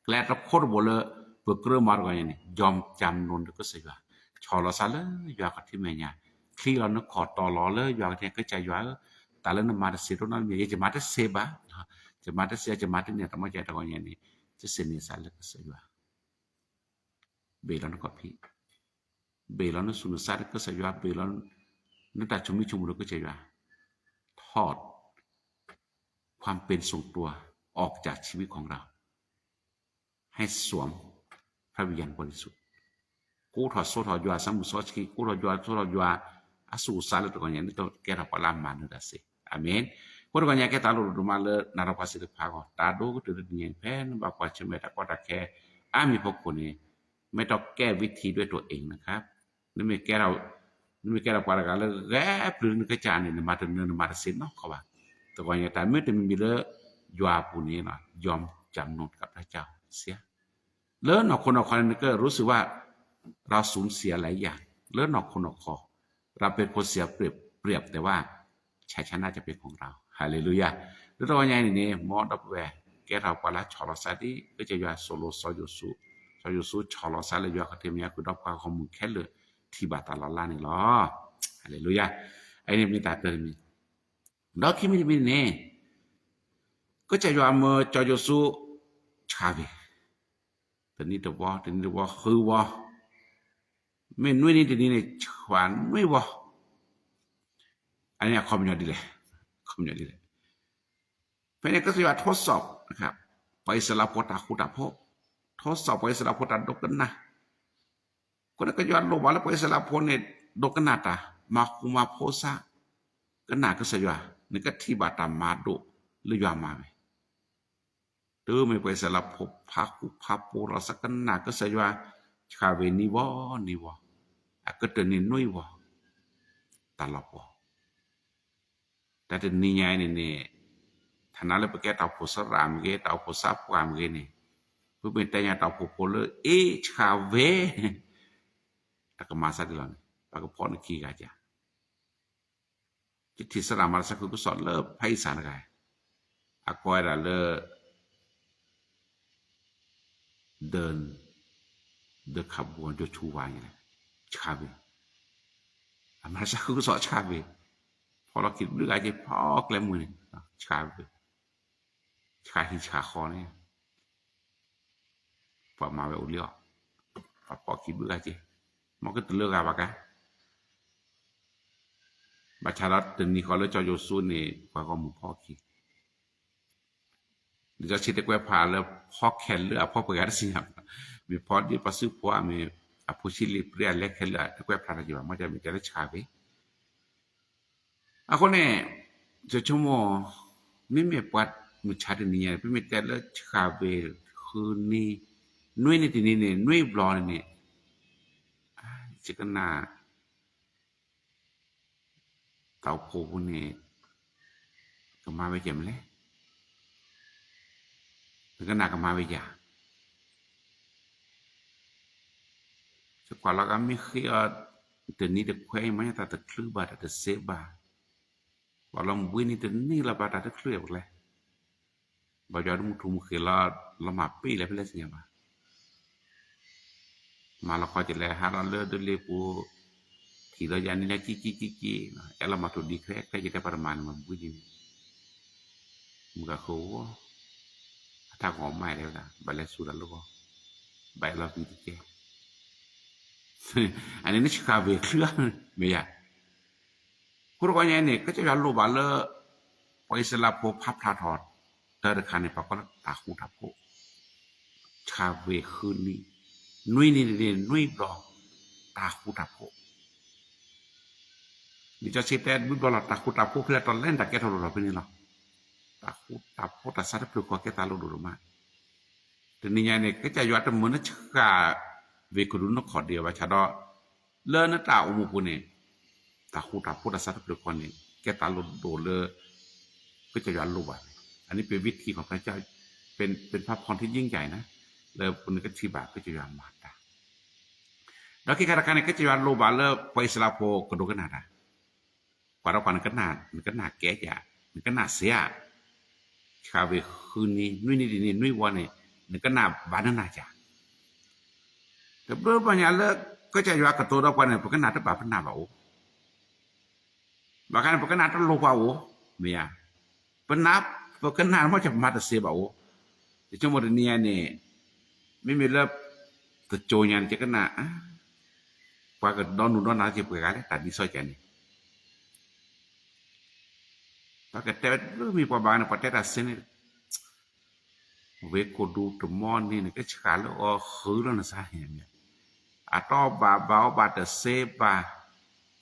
ကျဲတခိၣ်တဘိလၢ ပကြၢးမၤတဂီၤညါန့ၣ် ยอมจำนน ဒီးကစၢ်ယွၤ ဆီၣ်လီၤစၢ်လၢယွၤကထံမဲာ်ညါ ချံလီၤနခီၣ်တီလီၤလၢယွၤကထံ ကစၢ်ယွၤဧၢ တၢ်လၢနမၤတစ့ၢ်တအိၣ်နီတမံၤ ယမၤတစ့ၢ်ဘၣ် ယမၤတစ့ၢ် ယမၤတန့ၢ် တၢ်မ့ၢ်ကၢ်တဂီၤညါန့ၣ် ယစ့ၢ်န့ၢ်စၢ်လၢကစၢ်ယွၤ ဘ့ၣ်လီၤနခီၣ်ဖံး ဘ့ၣ်လီၤနဆူၣ်နစၢ်ဒီးကစၢ်ယွၤ ဘ့ၣ်လီၤ နတၢ်ဆိမိၣ်ဆိကမိၣ်ဒီးကစၢ်ယွၤ ถอดความเป็นส่วนตัวออกจากชีวิตของเรา ให้สวมพระวิญญาณบริสุทธิ์ ကိးထီၣ်စိထီၣ်ယွၤ စီမုၢ်စီဆှံ ကိးထီၣ်ယွၤစိထီၣ်ယွၤ အဆူၣ်အစၢ်လၢတဂီၤညါန့ၣ် ကဲထီၣ်ပှၤလၢအမၤနၢၤတၢ်စ့ၢ် အၤမ့ၣ်. အဃိတဂီၢ်ညါ ကဲသးလိၣ်ဒိၣ်ဒိၣ်မးလၢနၤဒီးပှၤစ့ၢ်တဖၣ်အဂီၢ် တၢ်ဒိကတၢၢ်တနံၤညါအံၤ ဖဲနဘၣ်ကွၢ်ဆၢၣ်မဲာ်တၢ်ကီတၢ်ခဲ အါမံၤဖီခိၣ်န့ၣ် မ့ၢ်တၢ်ကဲဝံထံဒွဲၣ်တိၣ်အ့ၣ်နခါ နမ့ၢ်ကဲထီၣ် နမ့ၢ်ကဲထီၣ်ပှၤတဂၤလၢဂဲၤပျုၤလၢနကစၢ်န့ၣ် နမၤတနၢၤနမၤတစ့နီတခီဘၣ်. တဂီၢ်ညါ တၢ်မ့ၢ်တမံၤမံၤလၢ ယွၤအပူၤန့ၣ် ယွၤမုၢ်ကၢ်နူၢ်ကပ်တၢ်ကၢ်စ့ လၢနီၢ်ခိနီၢ်ခီန့ၣ် နကရူးစူၤဘၣ် เราสูญเสียหลายอย่าง လၢနီၢ်ခိနီၢ်ခီ เราเป็นคนเสียเปรียบ แต่ว่า ชัยชนะจะเป็นของเรา ฮาเลลูยา လၢတဂီၢ်ညါအံၤန့ၣ်န့ၣ် မ်ဒီပုၢ်ဝဲၢ် ကဲထီၣ်ပှၤလၢဆီၣ်လီၤစၢ်ဒ် ကစၢ်ယွၤစိာ်လိာ်စီၤယိၤၡူ စီၤယိၤၡူဆီၣ်လီၤစၢ်လၢယွၤခီၣ်ထံးမဲာ်ညါ ဃုာ်ဒီးပှၤဂီၢ်မုၢ်ခဲလၢာ် ထံၣ်ဘၣ်တၢ်လီၤလးန့ၣ်လီၤ. ဟါလ့လူယၤ. အအံၤန့ၣ်မ့ၢ်တၢ်တမံၤ, ဒီးခံမံၤတမံၤန့ၣ် ကစၢ်ယွၤမၢစီၤယိၤၡူ ဆှၣ်ဝ့ၤ တနံၤတဝီ တနံၤတဝီ ဃုဝီ, မ့ၢ်နွံနံၤတနံၤန့ၣ် ဆှၣ်နွံဝီ, အန့ၣ်အခီပညီဒ်လဲၣ်, အခီပညီဒ်လဲၣ်. ဖဲန့ၣ်ကစၢ်ယွၤထိးစီၣ် ပှၤအံၣ်စရ့လးဖိတၢ်ဃူတၢ်ဖိး, ထိးစီၣ်ပှၤအံၣ်စရ့လးဖိတၢ်ဒိကနၣ်, အဃိန့ၣ်ကစၢ်ယွၤလိၣ်ဘၣ်လၢပှၤအံၣ်စရ့လးဖိန့ၣ် ဒိကနၣ်တၢ်, မၤဃူမၤဖိးဆါ, ကနၣ်ကစၢ်ယွၤ, နကထံၣ်ဘၣ်တၢ်မၤဒိၣ်လၢယွၤမၤဝဲ တုၤမ့ၢ်ပှၤအံၣ်စရ့လးဖိဖးဃူဖးဖိးလီၤစ့ၢ်ကီး ကနၣ်ကစၢ်ယွၤ, ဆှၣ်ဝ့ၤနွံဝီနွံဝီ, အကတၢၢ်န့ၣ်နွံဝီ, တၢ်လီၤပှီၢ်, တၢ်တနံၤညါအံၤန့ၣ်န့ၣ်, ထးနါလၢပကဲတၢ်အိၣ်ဖှိၣ်သရၣ်မ့ၢ်ဂ့ၤ တၢ်အိၣ်ဖှိၣ်သးပှၢ်မ့ၢ်ဂ့ၤန့ၣ်, ပမ့ၢ်တဲညါတၢ်အိၣ်ဖှိၣ်ဖိလၢ အ့ ဆှၣ်ဝ့ၤ, တၢ်ကမၤစၢ်ဒ်လဲၣ်န့ၣ် ပကဖီၣ်န့ၢ်ခံဂၤက ယထံၣ်သရၣ်မၤတၢ်သးခုကစီၣ်လၢဖဲအံၣ်စရ့လးတဂၤ, အကိးဝဲဒၣ်လၢ ဒၢ, ဒၢခးဘူး ယိၤဆူဝါန့ၣ်, ဆှၣ်ဝ့ၤ, အမၤတၢ်သးခုကစီၣ်ဆှၣ်ဝ့ၤ, ဖီၣ်လီၤခံဘျုးဂၤက့ၤ ဖီၣ်ကျဲမုၢ်န့ၣ်, ဆှၣ်ဝ့ၤ, ဆှၣ်ဟံၣ်ဆှၣ်ဃီန့ၣ် ပှၤမၤဝဲအိၣ်လံအီၤ, ပှၤဖီၣ်ခံဘျုးဂၤက့ၤ, မ်ကတလၢဂၤဘၣ်ကါ, ဘၣ်ဆၣ်ဒီးတနံၤဃီလၢစီၤယိၤၡူန့ၣ် ပှၤဂီၢ်မုၢ်ဖီၣ်ခံ, လံာ်စီဆှံတကွဲးဖးလၢဖီၣ်ခဲလၢာ်အဖီၣ်ပှဲၤဂၤတသ့ၣ်ညါဘၣ်, မ့ၢ်ဖီၣ်ဒ်ပှၤစုဖီၣ်ဧါ မ့ၢ်အဖိဆံးလံာ်ပြံဧါ လဲၤခဲလၢာ်ဧါ တကွဲးဖးတၢ်က့ၤဘၣ် မ့ၢ်တဲလၢဆှၣ်ဝ့ၤ အဃိန့ၣ်, ယဆိကမိၣ်, မ့မ့ၢ်ပှၤမုၢ်ဆါတနံၤညါန့ၣ် ပမ့ၢ်တဲလၢဆှၣ်ဝ့ၤဃုနံၤ, နွံနံၤတနံၤန့ၣ် နွံဘျီန့ၣ်န့ၣ်, ယကနၣ် တၢ်အိၣ်ဖှိၣ်ပူၤန့ၣ် ကမၤဝဲယဲၢ်မလဲၣ်, နကနၣ်ကမၤဝဲယဲၢ် ယကွၢ်လီၤကမ့ၢ်ဃ့အီၤ တနံၤတခွဲအံၤ မ့ၢ်ညါတၢ်တချုးဘၣ် တၢ်တစဲးဘၣ်, ကွၢ်လီၤမုၢ်ဘှံးနံၤတနံၤလၢၤဘၣ် တၢ်တချုးအံၤပကျဲ, ဘၣ်ယွၤဒ်မုၢ်ထူၣ်မုၢ်ဃ့ၢ်လီၤ, လီၤမၢ်ပ့ၢ်လၢဖဲလဲၣ်သ့ၣ်ညါဘၣ်, မၤလီၤခီကလဲၤ ဟးလီၤလၢဒၢလ့ပူၤ, ထံၣ်လီၤယၤန့ၣ်လၢကံကံကံကံ, အဲၣ်လီၤမၤထူၣ်ဒံးချဲချဲ ယတဲပှၤတမၤန့ၣ်မ့ၢ်ဘှံးနံၤန့ၣ် မုၢ်ဂၤဃိဝီ, အတၢ်ဂီၤမးတဲဝဲဒၣ် ဘၣ်လဲၤဆူတၢ်လၢဂီၤ, ဘၣ်အဲၣ်လီၤဝံၤတကဲ, အန့ၣ်န့ၣ်ဆှၣ်ဝ့ၤချုးမ့ၢ်ယၤ, အဃိတဂီၢ်ညါန့ၣ် ကစၢ်ယွၤလိၣ်ဘၣ်လၢ ပှၤအံၣ်စရ့လးဖိဖးဖျါထီၣ် တၢ်တခါန့ၣ် ပှၤကိးလၢတၢ်ဃူတၢ်ဖိး, ဆှၣ်ဝ့ၤဃုနံၤ, နွံနံၤန့ၣ် နွံဘျီ, တၢ်ဃူတၢ်ဖိး လံာ်စီဆှံတဲဘျုးဘျီလီၤ တၢ်ဃူတၢ်ဖိးဖဲလဲၣ် တၢ်လဲၣ်တၢ်ကဲထီၣ်လိၣ်ထီၣ်ဖဲန့ၣ်လီၤ. တၢ်ဃူတၢ်ဖိးတၢ်ဆါတဖျၢၣ်ဃီကဲသးလိၣ်ဒိၣ်ဒိၣ်မး. တနံၤညါန့ၣ် ကစၢ်ယွၤတမၢနဆှၣ်ဝ့ၤခဒူနခီၣ်ဒံးဘၣ်ဆၣ်ဒီး လၢနတၢ်အိၣ်မူပူၤန့ၣ် တၢ်ဃူတၢ်ဖိးတၢ်ဆါတဖျၢၣ်ဃီန့ၣ် ကဲသးလိၣ်ဒိၣ်လၢ ကစၢ်ယွၤလိၣ်ဘၣ်န့ၣ် အန့ၣ်ပဝံထံၣ်ခီၣ်ဖျါ ပပဖးဖီၣ်ထံယ့ၣ်ယၤအံၤန့ၣ် လၢပနကထံၣ်ဘၣ်ကစၢ်ယွၤမၤတၢ် ဒီးခံခါတခါန့ၣ် ကစၢ်ယွၤလိၣ်ဘၣ်လၢပှၤအံၣ်စရ့လးဖိကဒိကနၣ်တၢ်, ကွၢ်ဒီးကွၢ် နကနၣ်ကဲဧါ, နကနၣ်စ့ဧါ, ဆှၣ်ဝ့ၤဃုနံၤ နွံနံၤတနံၤ နွံဝီန့ၣ် နကနၣ်ဘၣ်နနၢ်ဧါ. တဘျီဘျီညါလၢ ကစၢ်ယွၤကတိၤဒီးပှၤန့ၣ် ပကနၣ်တဘၣ်ပနၢ်ဘၣ်အိၣ် ဘၣ်ခါန့ၣ် ပကနၣ်တလိၤပှၤအိၣ်, မ့ၢ်ဧါ, ပနၢ် ပကနၣ်မ့ၢ်ကမၤတစ့ဘၣ်အိၣ်, ယဆိကမိၣ်တနံၤညါန့ၣ် မ့မ့ၢ်လၢ တစိၤညါန့ၣ် ယကနၣ် ပှၤကဒီနုာ်ဒီနၤက့ၤပှဲၤဂၤလဲၣ် တၢ်ဒ်စီကၢ်န့ၣ် ပှၤကတဲဝဲတဘျုးမံၤပှၤဘၣ်န့ၣ် ပှၤတဲတၢ်စ့န့ၣ် ဝ့ၤခိၣ်ဒူတမီန့ၣ် နကဆှၣ်လၢအီၤဃုာ်လီၤနစါန့ၣ် အတီဘၣ်ဘၣ်အီၤဘၣ်တစ့ဘၣ်,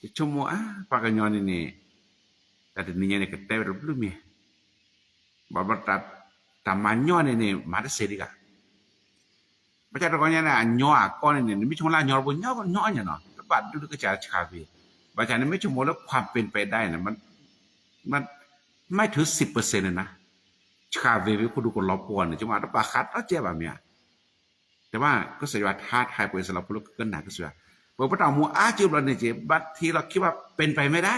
ယဆိကမိၣ်အါ ပှၤကညီန့ၣ်န့ၣ် တၢ်တနံၤညါန့ၣ် ကတဲဝဲတဘျုးမံၤ, ဘၣ်ဘၣ် တၢ်မၤညီန့ၣ်န့ၣ် မၤတစဲးဒံးဂၤ, ဘၣ်ဆၣ်တခီညါန့ၣ် အညီအကီန့ၣ်န့ၣ် နမ့ၢ်ဆိကမိၣ်လၢအညီတဘိညီညီညါနီၤ တဘၣ်ဒုးလၢကစၢ်ဆှၣ်ဝ့ၤ, ဘၣ်ဆၣ်နမ့ၢ်ဆိကမိၣ်လၢ ความเป็นไปได้ န့ၣ် မ့ၢ်ထုး สิบเปอร์เซ็นต์ န့ၣ်နၤ, ဆှၣ်ဝ့ၤဝံၤခိၣ်ဒူခိၣ်လီၤပှီၢ်န့ၣ် ကမၤတဘၣ်ဃးဒီးကဲဘၣ်မ့ၢ်ဧါ. แต่ว่ากษัตริย์ท้าทายပှၤအံၣ်စရ့လးဖိလၢကကနၣ်ကစၢ်ယွၤ, ပဝဲပတၢ်အိၣ်မူအါစုဘျီန့ၣ်က့ ဘၣ်ထံးလီၤခံဘၣ် เป็นไปไม่ได้,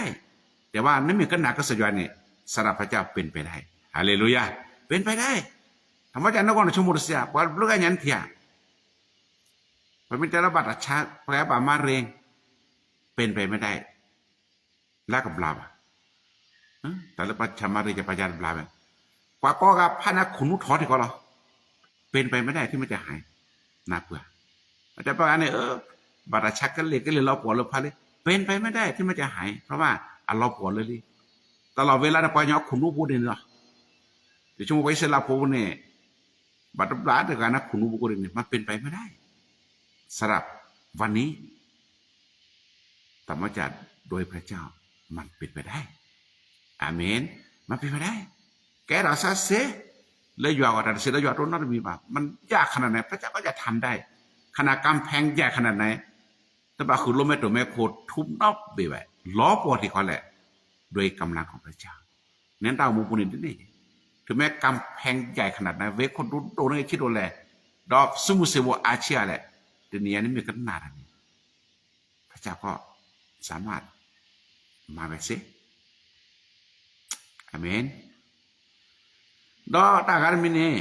แต่ว่าနမ့ၢ်ကနၣ်ကစၢ်ယွၤန့ၣ် สำหรับพระเจ้าเป็นไปได้, ฮาเลลูยา,เป็นไปได้, ထမီၢ်ကနၢ်ကီၢ်န့ၣ်ဆိကမိၣ်တစဲး ပှၤဘျုးဂၤညါနထံၣ်ဧါ, ပမ့ၢ်တဲလၢဘၣ်တၢ်ဆါ ပှၤဘၣ်မၤရ့ เป็นไปไม่ได้ လၢကဘျါဘၣ်, တၢ်လၢပှၤဆါမၤရ့ ပှၤယါတဘျါဘၣ်, ပှၤကိးဂၤဖးန့ၣ်ခိၣ်နူာ်ထီၣ်ထံၣ်ကီးလီၤ, เป็นไปไม่ได้ ที่มันจะหาย, နၢ်ပၢၢ်, အတဲပှၤဂၤန့ၣ် ဘၣ်တၢ်ဆါကလဲာ်ကလဲာ်လီၤပှီၢ်လၢဖးလံ,เป็นไปไม่ได้ ที่มันจะหาย เพราะว่าအလီၤပှီၢ်လၢလံ, တၢ်လီၢ်ဝဲလၢန့ၣ် ပှၤကညီခိၣ်နူာ်ဘူးန့ၣ်လီၤ, ယဆိကမိၣ်ပှၤအံၣ်စရ့လးဖိန့ၣ် ဘၣ်တဘျါတဂၤန့ၣ်ခိၣ်နူာ်ဘူးန့ၣ် มันเป็นไปไม่ได้ สำหรับวันนี้ แต่เมื่อจะโดยพระเจ้า มันเป็นไปได้, อาเมน, มันเป็นไปได้ ကဲထီၣ်စ့ၢ် လၢယွၤဂီၢ် တၢ်တစဲးလၢယွၤတအိၣ်နီတမံၤဘၣ်, มันยากขนาดไหน พระเจ้าก็จะทำได้, ขนาดกำแพงใหญ่ขนาดไหน တဘၣ်ဃုာ်လိမ့ၢ်တိၢ်မဲခိၣ် ทุบนอก ဘ့ၣ်ဝဲ လီၤပှီၢ်ထံၣ်ကီးလဲၣ်, โดยกำลังของพระเจ้า န့ၣ်တၢ်အိၣ်မူပူၤန့ၣ်ဒ်န့ၣ်, ถึงแม้กำแพงใหญ่ขนาดไหน ဝ့ၢ်ခိၣ်ဒူဒိၣ်န့ၣ်ဆံးဒိၣ်လဲၣ်, ဒီးစုမုၢ်သံၣ်ဘိအါဆံးအါလဲၣ်, တနံၤညါနမ့ၢ်ကနၣ်တၢ်န့ၣ် พระเจ้าก็สามารถมาแบบเซ่ อาเมน, ဒီးတၢ်ဂၤတမံၤန့ၣ်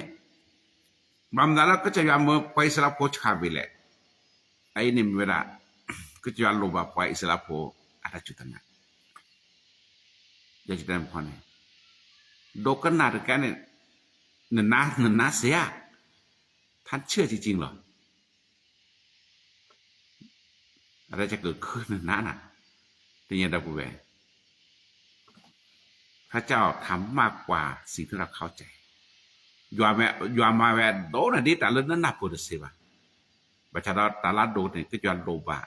ဘၣ်မနုၤလၢကစၢ်ယွၤမၢပှၤအံၣ်စရ့လးဖိဆှၣ်ဝ့ၤလဲၣ်, အအံၤန့ၣ်မ့ၢ်ဝဲဒၣ် ကစၢ်ယွၤလိၣ်ဘၣ်ပှၤအံၣ်စရ့လးဖိ အတၢ်စူၢ်တၢ်နာ်, ယဲၢ်တၢ်န့ၣ်ဖီန့ၣ် ဒိကနၣ်တကဲန့ၣ် နနါ နနါစ့ဧါ, ထါဆၢၣ်ကံကံလီၤ အရဲကကခုနနါနၤ, တညါဒီပုၢ်ဝဲၢ်, พระเจ้าทำมากกว่าสิ่งที่เราเข้าใจ, ယွၤမၤဝဲဒိၣ်န့ၢ်ဒ်တၢ်လၢနနၢ်ပၢၢ်တစ့ဘၣ်, ဘၣ်ဆၣ်ဒီးတၢ်လၢအဒိၣ်န့ၣ် ကစၢ်ယွၤလိၣ်ဘၣ်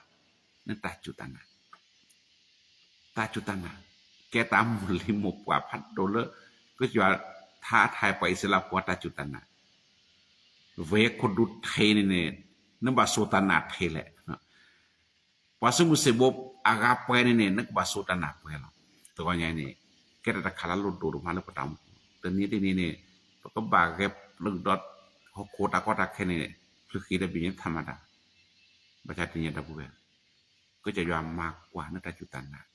နတၢ်စူၢ်တၢ်နာ် တၢ်စူၢ်တၢ်နာ် ကဲတၢ်မိၢ်လံၤမိၢ်ပှၢ်ဖးဒိၣ်လၢ ကစၢ်ယွၤထါထါပှၤအံၣ်စရ့လးဖိအတၢ်စူၢ်တၢ်နာ်, ဝ့ၢ်ခိၣ်ဒူထံးန့ၣ်န့ၣ် နဘၣ်စူၢ်တၢ်နာ်ထဲလဲၣ်, ပှၤစုမုၢ်သံၣ်ဘိအဂၤပှဲၤန့ၣ်န့ၣ် နကဘၣ်စူၢ်တၢ်နာ်ပှဲၤလီၤ. တဂီၢ်ညါန့ၣ် ကဲထီၣ်တၢ်ခါလၢအလိၣ်ဒိၣ်ဒိၣ်မးလၢပတၢ်အိၣ်မူ, တနံၤတနံၤန့ၣ် ပကဘၣ်ဂဲၤပျုၢ်ဒီး ဟီၣ်ခိၣ်တၢ်ကီတၢ်ခဲန့ၣ် ဖျုးဃ့ဒီးဘံၣ်ညါထၢမၤတၢ်, ဘၣ်ဆၣ်တနံၤညါဒီပုၢ်ဝဲၢ် ကစၢ်ယွၤမၤကွၢ်နတၢ်စူၢ်တၢ်နာ်,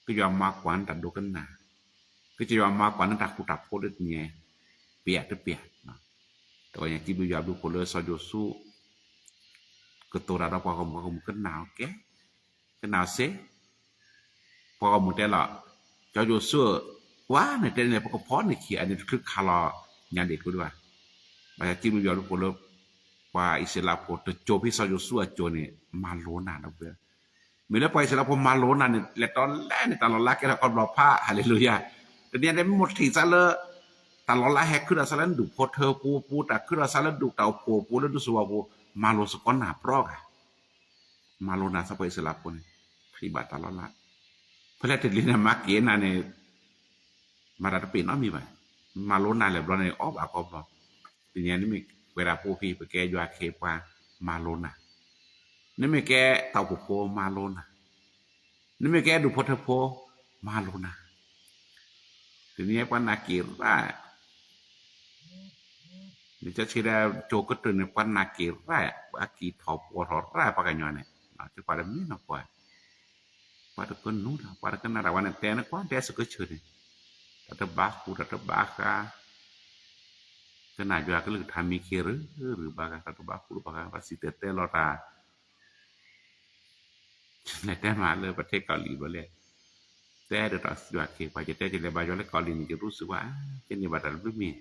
ကစၢ်ယွၤမၤကွၢ်နတၢ်ဒိကနၣ်, ကစၢ်ယွၤမၤကွၢ်နတၢ်ဃူတၢ်ဖိးလၢတနံၤညါ, ပျဲတပျဲ, တဂီၢ်ညါစံးဘျုးယွၤဘျုးဖှိၣ်လၢစီၤယိၤၡူး ကတိၤတၢ်ဒီးပှၤဂီၢ်မုၢ် ပှၤဂီၢ်မုၢ်ကနၣ်အီၤကဲ, ကနၣ်စ့, ပှၤဂီၢ်မုၢ်တဲလီၤ, စီၤယိၤၡူး, ပှၤန့ၣ်တဲန့ၣ် ပကဖီၣ်န့ၢ်ခံ အန့ၣ်တချုးခးလီၤညါဒံးကျိဒံးဘၣ်, ဘၣ်ဆၣ်စံးဘျုးယွၤဘျုးဖှိၣ်လၢ ပှၤအံၣ်စရ့လးဖိတစိၤဖဲစီၤယိၤၡူးအစိၤန့ၣ် မၤလိနၢ်ဒီပုၢ်ဝဲၢ်, မ့ၢ်လၢပှၤအံၣ်စရ့လးဖိမၤလိနၢ်န့ၣ် လဲၤတီလဲၣ်န့ၣ် တၢ်လီၤလးကဲထီၣ်ကီဘျီဖး ဟၤလ့လူယၤ, တနံၤအံၤမ့ၢ်ထံၣ်စၢ်လၢ တၢ်လီၤလးဟဲခုဒီးစၢ်လၢနဒူၣ်ဖိထၢဖိပူၤ တၢ်ခုဒီးစၢ်လၢဒူၣ်တၢ်အိၣ်ဖှိၣ်ပူၤလၢဒူၣ်စိဝါပူၤ မၤလိစ့ၢ်ကီးနၢ်ပြီဂၤ မၤလိနၢ်စ့ၢ်ပှၤအံၣ်စရ့လးဖိန့ၣ် ထံၣ်ဘၣ်တၢ်လီၤလး, ဖဲလဲၣ်တလံၤန့ၣ် မၤက့ၤနၤန့ၣ် မၤတၢ်တပ့ၤနီတမံၤဘၣ်, မၤလိနၢ်လဲၣ်ဘျီန့ၣ် အီၣ်ဘၣ်ကီဘျီ, တနံၤအံၤနမ့ၢ်ပှဲၤဒၣ်ပူၤဖဲ ပကဲယွၤခ့ပှၤ မၤလိနၢ်, နမ့ၢ်ကဲတၢ်အိၣ်ဖှိၣ်ဖိ မၤလိနၢ်, နမ့ၢ်ကဲဒူၣ်ဖိထၢဖိ မၤလိနၢ်, တနံၤအံၤပှၤနာ်က့ၤရၣ် နကဆံးဒီး ကၠိကတၢၢ်န့ၣ် ပှၤနာ်က့ၤရၣ် ပှၤကံၢ်ထီၣ်ပှီၢ်ထီၣ်ရၣ် ပှၤကညီန့ၣ်, ပှၤတမ့ၢ်နီၢ်ပှၤ, ပှၤတကနူၤတၢ် ပှၤတကနၣ်တၢ် ပှၤန့ၣ်တဲနကွၢ်တဲစၢၤကဆၢန့ၣ်, တၢ်တဘၣ်ဃူ တၢ်တဘၣ်ဃး, ကနၣ်ယွၤကလုၢ်ကထါမံခ့ရၢၢ်ရၢၢ်ဘၣ်ဂၤ တၢ်တဘၣ်ဃူတဘၣ်ဃး ပှၤစံၣ်တဲၤတဲလီၤတၢ် လဲၤတဲမးလၢပတဲကီၢ်လံၢ်ဘျီလဲၣ်, တဲဒီးတၢ်ယွၤခ့ ပှၤယတဲယလဲၤဘါယွၤလၢကီၢ်လံၢ်န့ၣ် ယရူၢ်စ့ၢ်ဝဲ, ယန့ၢ်ဘၣ်တၢ်တဘျုးမံၤ,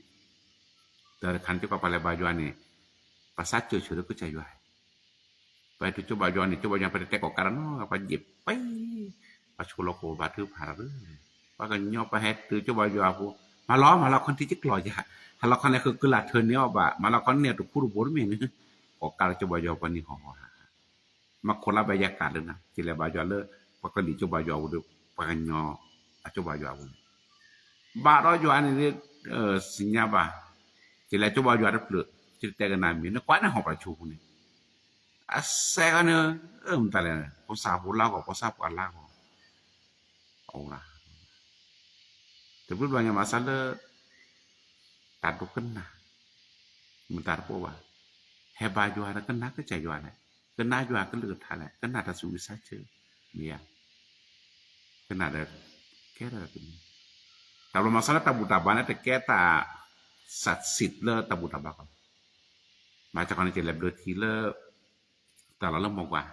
ဒီးတခါန့ၣ် ကကွၢ်ပှၤလဲၤဘါယွၤန့ၣ်, ပှၤစးစၢၤဆၢလၢကစၢ်ယွၤ, ပတုၤကၠိဘါယွၤန့ၣ် ကၠိဘါယွၤပတတဲကိးကါဒီးနီၤ ပှၤယံာ်ပှဲၤ, ပှၤဆိလီၤခိၣ်ဘၣ်ထုကဖၣ်တၢ်လၢ, ပှၤကညီပှၤဟဲတုၤကၠိဘါယွၤအပူၤ, မၤလီၤ မၤလီၤခီနထံကကျီၢ်ယၤ, ဟးလီၤခီန့ၣ်ဃုကလၢ်ထၢန့ၢ်အီၤဘၣ် မၤလီၤခီန့ၣ်တခူတဘိတမ့ၢ်န့ၣ်, ကိးကါလၢကၠိဘါယွၤပှၤနံၤဟီၣ်ဟီၣ်ဟး မၤခိၣ်လၢဘၣ်ယၤကးလၢနၤ ယလဲၤဘါယွၤလၢ ပှၤကလံၢ်ကၠိဘါယွၤပူၤဒီး ပှၤကညီအ အကၠိဘၣ်ယွၤအပူၤန့ၣ်, ဘၣ်ဒီးယွၤန့ၣ် သ့ၣ်ညါဘၣ်, ကလဲၤကၠိဘၣ်ယွၤတဖျၢၣ်, ကတဲကနၣ်မံၤ နကွၢ်န့ၣ်ဟီၣ်ပှၤဆိပူၤန့ၣ်, အစဲးဂီၢ်န့ၣ်, မတၤလဲၣ်, ဖိစၢ်ဖိလါဂီၢ် ဖိစၢ်ဖိလါဂီၢ်, အဝဲ တဘျီဘျီညါမၤစၢၤလၢ တၢ်ဒိကနၣ်, မတၤတပိၢ်ဘၣ်, ဟဲဘါယွၤဒီးကနၣ်ကစၢ်ယွၤလဲၣ်, ကနၣ်ယွၤကလုၢ်ကထါလဲၣ်, ကနၣ်တၢ်ဆူးဝံၣ်ဆါဆၢ, မ့ၢ်ဧါ, ကနၣ်ဒီး ကဲထီၣ်တၢ်တမံၤ, တၢ်ဘျီမၤစၢၤလၢတၢ်ဘူၣ်တၢ်ဘါန့ၣ် တကဲတၢ် စးစံးလၢတၢ်ဘူၣ်တၢ်ဘါကီး, မၤစၢၤခီန့ၣ် ကလဲၤဘျၢထံလၢ တၢ်လီၢ်လၢမိၢ်ပှၢ်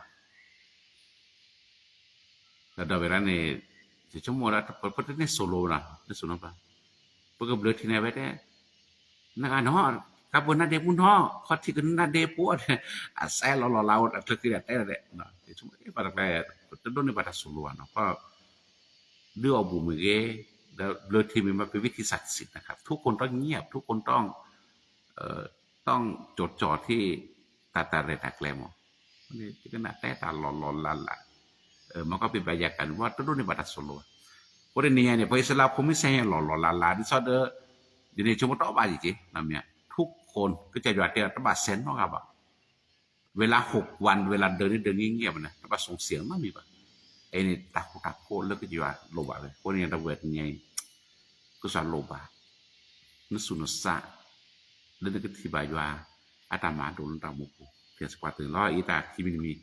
ဒီးဒီးဝဲဒၣ်န့ၣ်, ယဆိကမိၣ်ဒၣ် ပတန့ၢ်စိၤလိၤဘၣ်, န့ၢ်စိၤလိၤဘၣ်, ပကဘျၢထံန့ၣ်ဝဲတဲ, နဂၤနီၤ, ကးပၢၢ်နါဒ့ပူၤနီၤ, ခီထံးကနၣ်ဒ့ပူၤ, အစဲးလီၤလီၤလးအိၣ် အချၢဃံဒီးတဲဒၣ်, ပတဒိးန့ၢ်ဘၣ်တၢ်စိၤလိၤဘၣ်နီၤ, ဒုးအီၣ်ဘူၣ်မ့ၢ်ဂ့ၤ, ဒီးဘျၢထံမ့ၢ်မ့ၢ် ပဝံထံစးစံးနခါ, ထုကၠိတီၣ်ငံၢ်, ထုကၠိတီၣ် တီၣ်ကၠိကၠီထံၣ် တၢ်တၢ်ရဲၣ်တၢ်ကျဲၤမး, တကနၣ်တဲတၢ်လီၤလီၤလးလး, မ့ၢ်ကီၢ်ပ့ၤဘၣ်ယၤကးန့ၣ် ပတဒိးန့ၢ်ဘၣ်တၢ်စိၤလိၤဘၣ်, အဃိတနံၤညါန့ၣ် ပှၤအံၣ်စရ့လးဖိမ့ၢ်ဆဲးလီၤလီၤလးလး ဒ်သိးဒီး, ဒ်န့ၣ်ဆိကမိၣ်တအိၣ်ဘၣ်ယံၤက့ၤ, ထုကၠိ ကစၢ်ယွၤတဲအီၤ တဘၣ်စဲးနီတဂၤဘၣ် ဝဲလၢဟိးကွၢ် ဝဲလၢဒၢးန့ၣ်ဒၢးငံၢ်ငံၢ်ဘၣ်န့ၣ် တဘၣ်ဆိၣ်စ့ၢ်နီတမံၤဘၣ်, အန့ၣ်တၢ်ဃူတၢ်ဖိးလၢကစၢ်ယွၤလိၣ်ဘၣ်ဝဲ, အဃိန့ၣ်တဝဲတနံၤညါအံၤ, ကစၢ်လိၣ်ဘၣ် နသူၣ်နသး, လၢနကထံၣ်ဘၣ်ယွၤ, အတၢ်မၤဒိၣ်လၢနတၢ်အိၣ်မူပူၤ, ဖဲစကွၢ်တၢၢ်လီၤ အံၤတၢ်ခံမံၤတမံၤ, ဒီး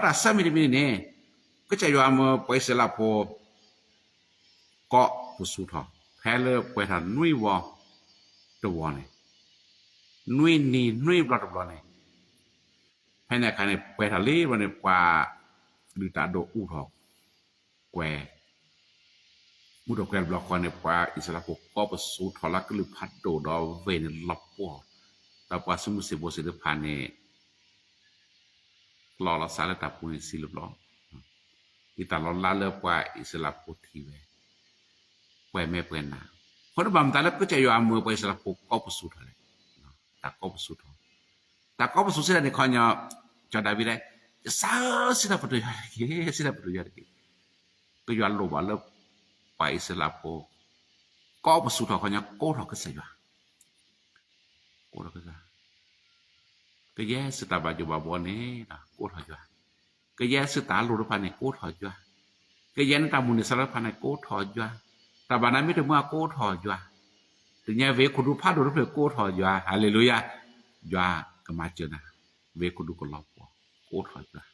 တၢ်ဆၢမံၤတမံၤန့ၣ်, ကစၢ်ယွၤမၢပှၤအံၣ်စရ့လးဖိ ကိးပသူထီၣ်, ဖဲလၢပှဲၤထီၣ်နွံဝီတဝီန့ၣ်, နွံနံၤနွံဘျီတဘျီန့ၣ်, ဖဲန့ၣ်အခါန့ၣ် ပှဲၤထီၣ်လံဘျီန့ၣ် ပှၤလုၢ်တၢ်ဒိၣ်အူထီၣ်ကွဲၤ, အူထီၣ်ကွဲၤတဘျီဃီန့ၣ် ပှၤအံၣ်စရ့လးဖိကိးပသူထီၣ်လၢကလုၢ်ဖးဒိၣ်ဒီးဝ့ၢ်န့ၣ်လီၤပှီၢ်, ဒီးပှၤစုမုၢ်စံာ်ဘိစံာ်တဖၣ်န့ၣ် လီၤလီၤစးလၢတၢ်ပူၤန့ၣ်ဆံးလီၤဘျီ, ဒ်တၢ်လီၤလးလၢပှၤအံၣ်စရ့လးဖိထံၣ်ဝဲ, ပှဲၤမဲာ်ပှဲၤနါ, အဃိန့ၣ်ဘၣ်မတၤလၢကစၢ်ယွၤမၢပှၤအံၣ်စရ့လးဖိကိးပသူထီၣ်လဲၣ်, တၢ်ကိးပသူထီၣ်, တၢ်ကိးပသူစံးဒၣ်န့ၣ်ခီညီ, ကၠီဒၤဝံးဒၣ်, ယစံးစံးတၢ်ပတြၢၤယွၤတက့ၢ်, စံးတၢ်ပတြၢၤယွၤတက့ၢ်, ကယွၤလိၣ်ဘၣ်လၢ ပှၤအံၣ်စရ့လးဖိ ကိးပသူထီၣ်ခီညီ ကိးထီၣ်ကစၢ်ယွၤ ကိးထီၣ်ကစၢ်, ကယဲၢ်စ့ၢ်တၢ်ဘၣ်ယိၣ်ဘၣ်ဘှီန့ၣ် ကိးထီၣ်ယွၤ, ကယဲၢ်စ့ၢ်တၢ်လိၣ်တဖၣ်န့ၣ် ကိးထီၣ်ယွၤ, ကယဲၢ်နတၢ်မုၢ်န့ၢ်သါတဖၣ်န့ၣ် ကိးထီၣ်ယွၤ, တၢ်ဘၣ်နၤမ့ၢ်တမုာ် ကိးထီၣ်ယွၤ, တနံၤညါဝ့ၢ်ခိၣ်ဒူဖးဒိၣ်တဖျၢၣ် ကိးထီၣ်ယွၤ, ဟါလ့လူယၤ, ယွၤကမၤစၢၤနၤ, ဝ့ၢ်ခိၣ်ဒူကလီၤပှီၢ် ကိးထီၣ်ယွၤ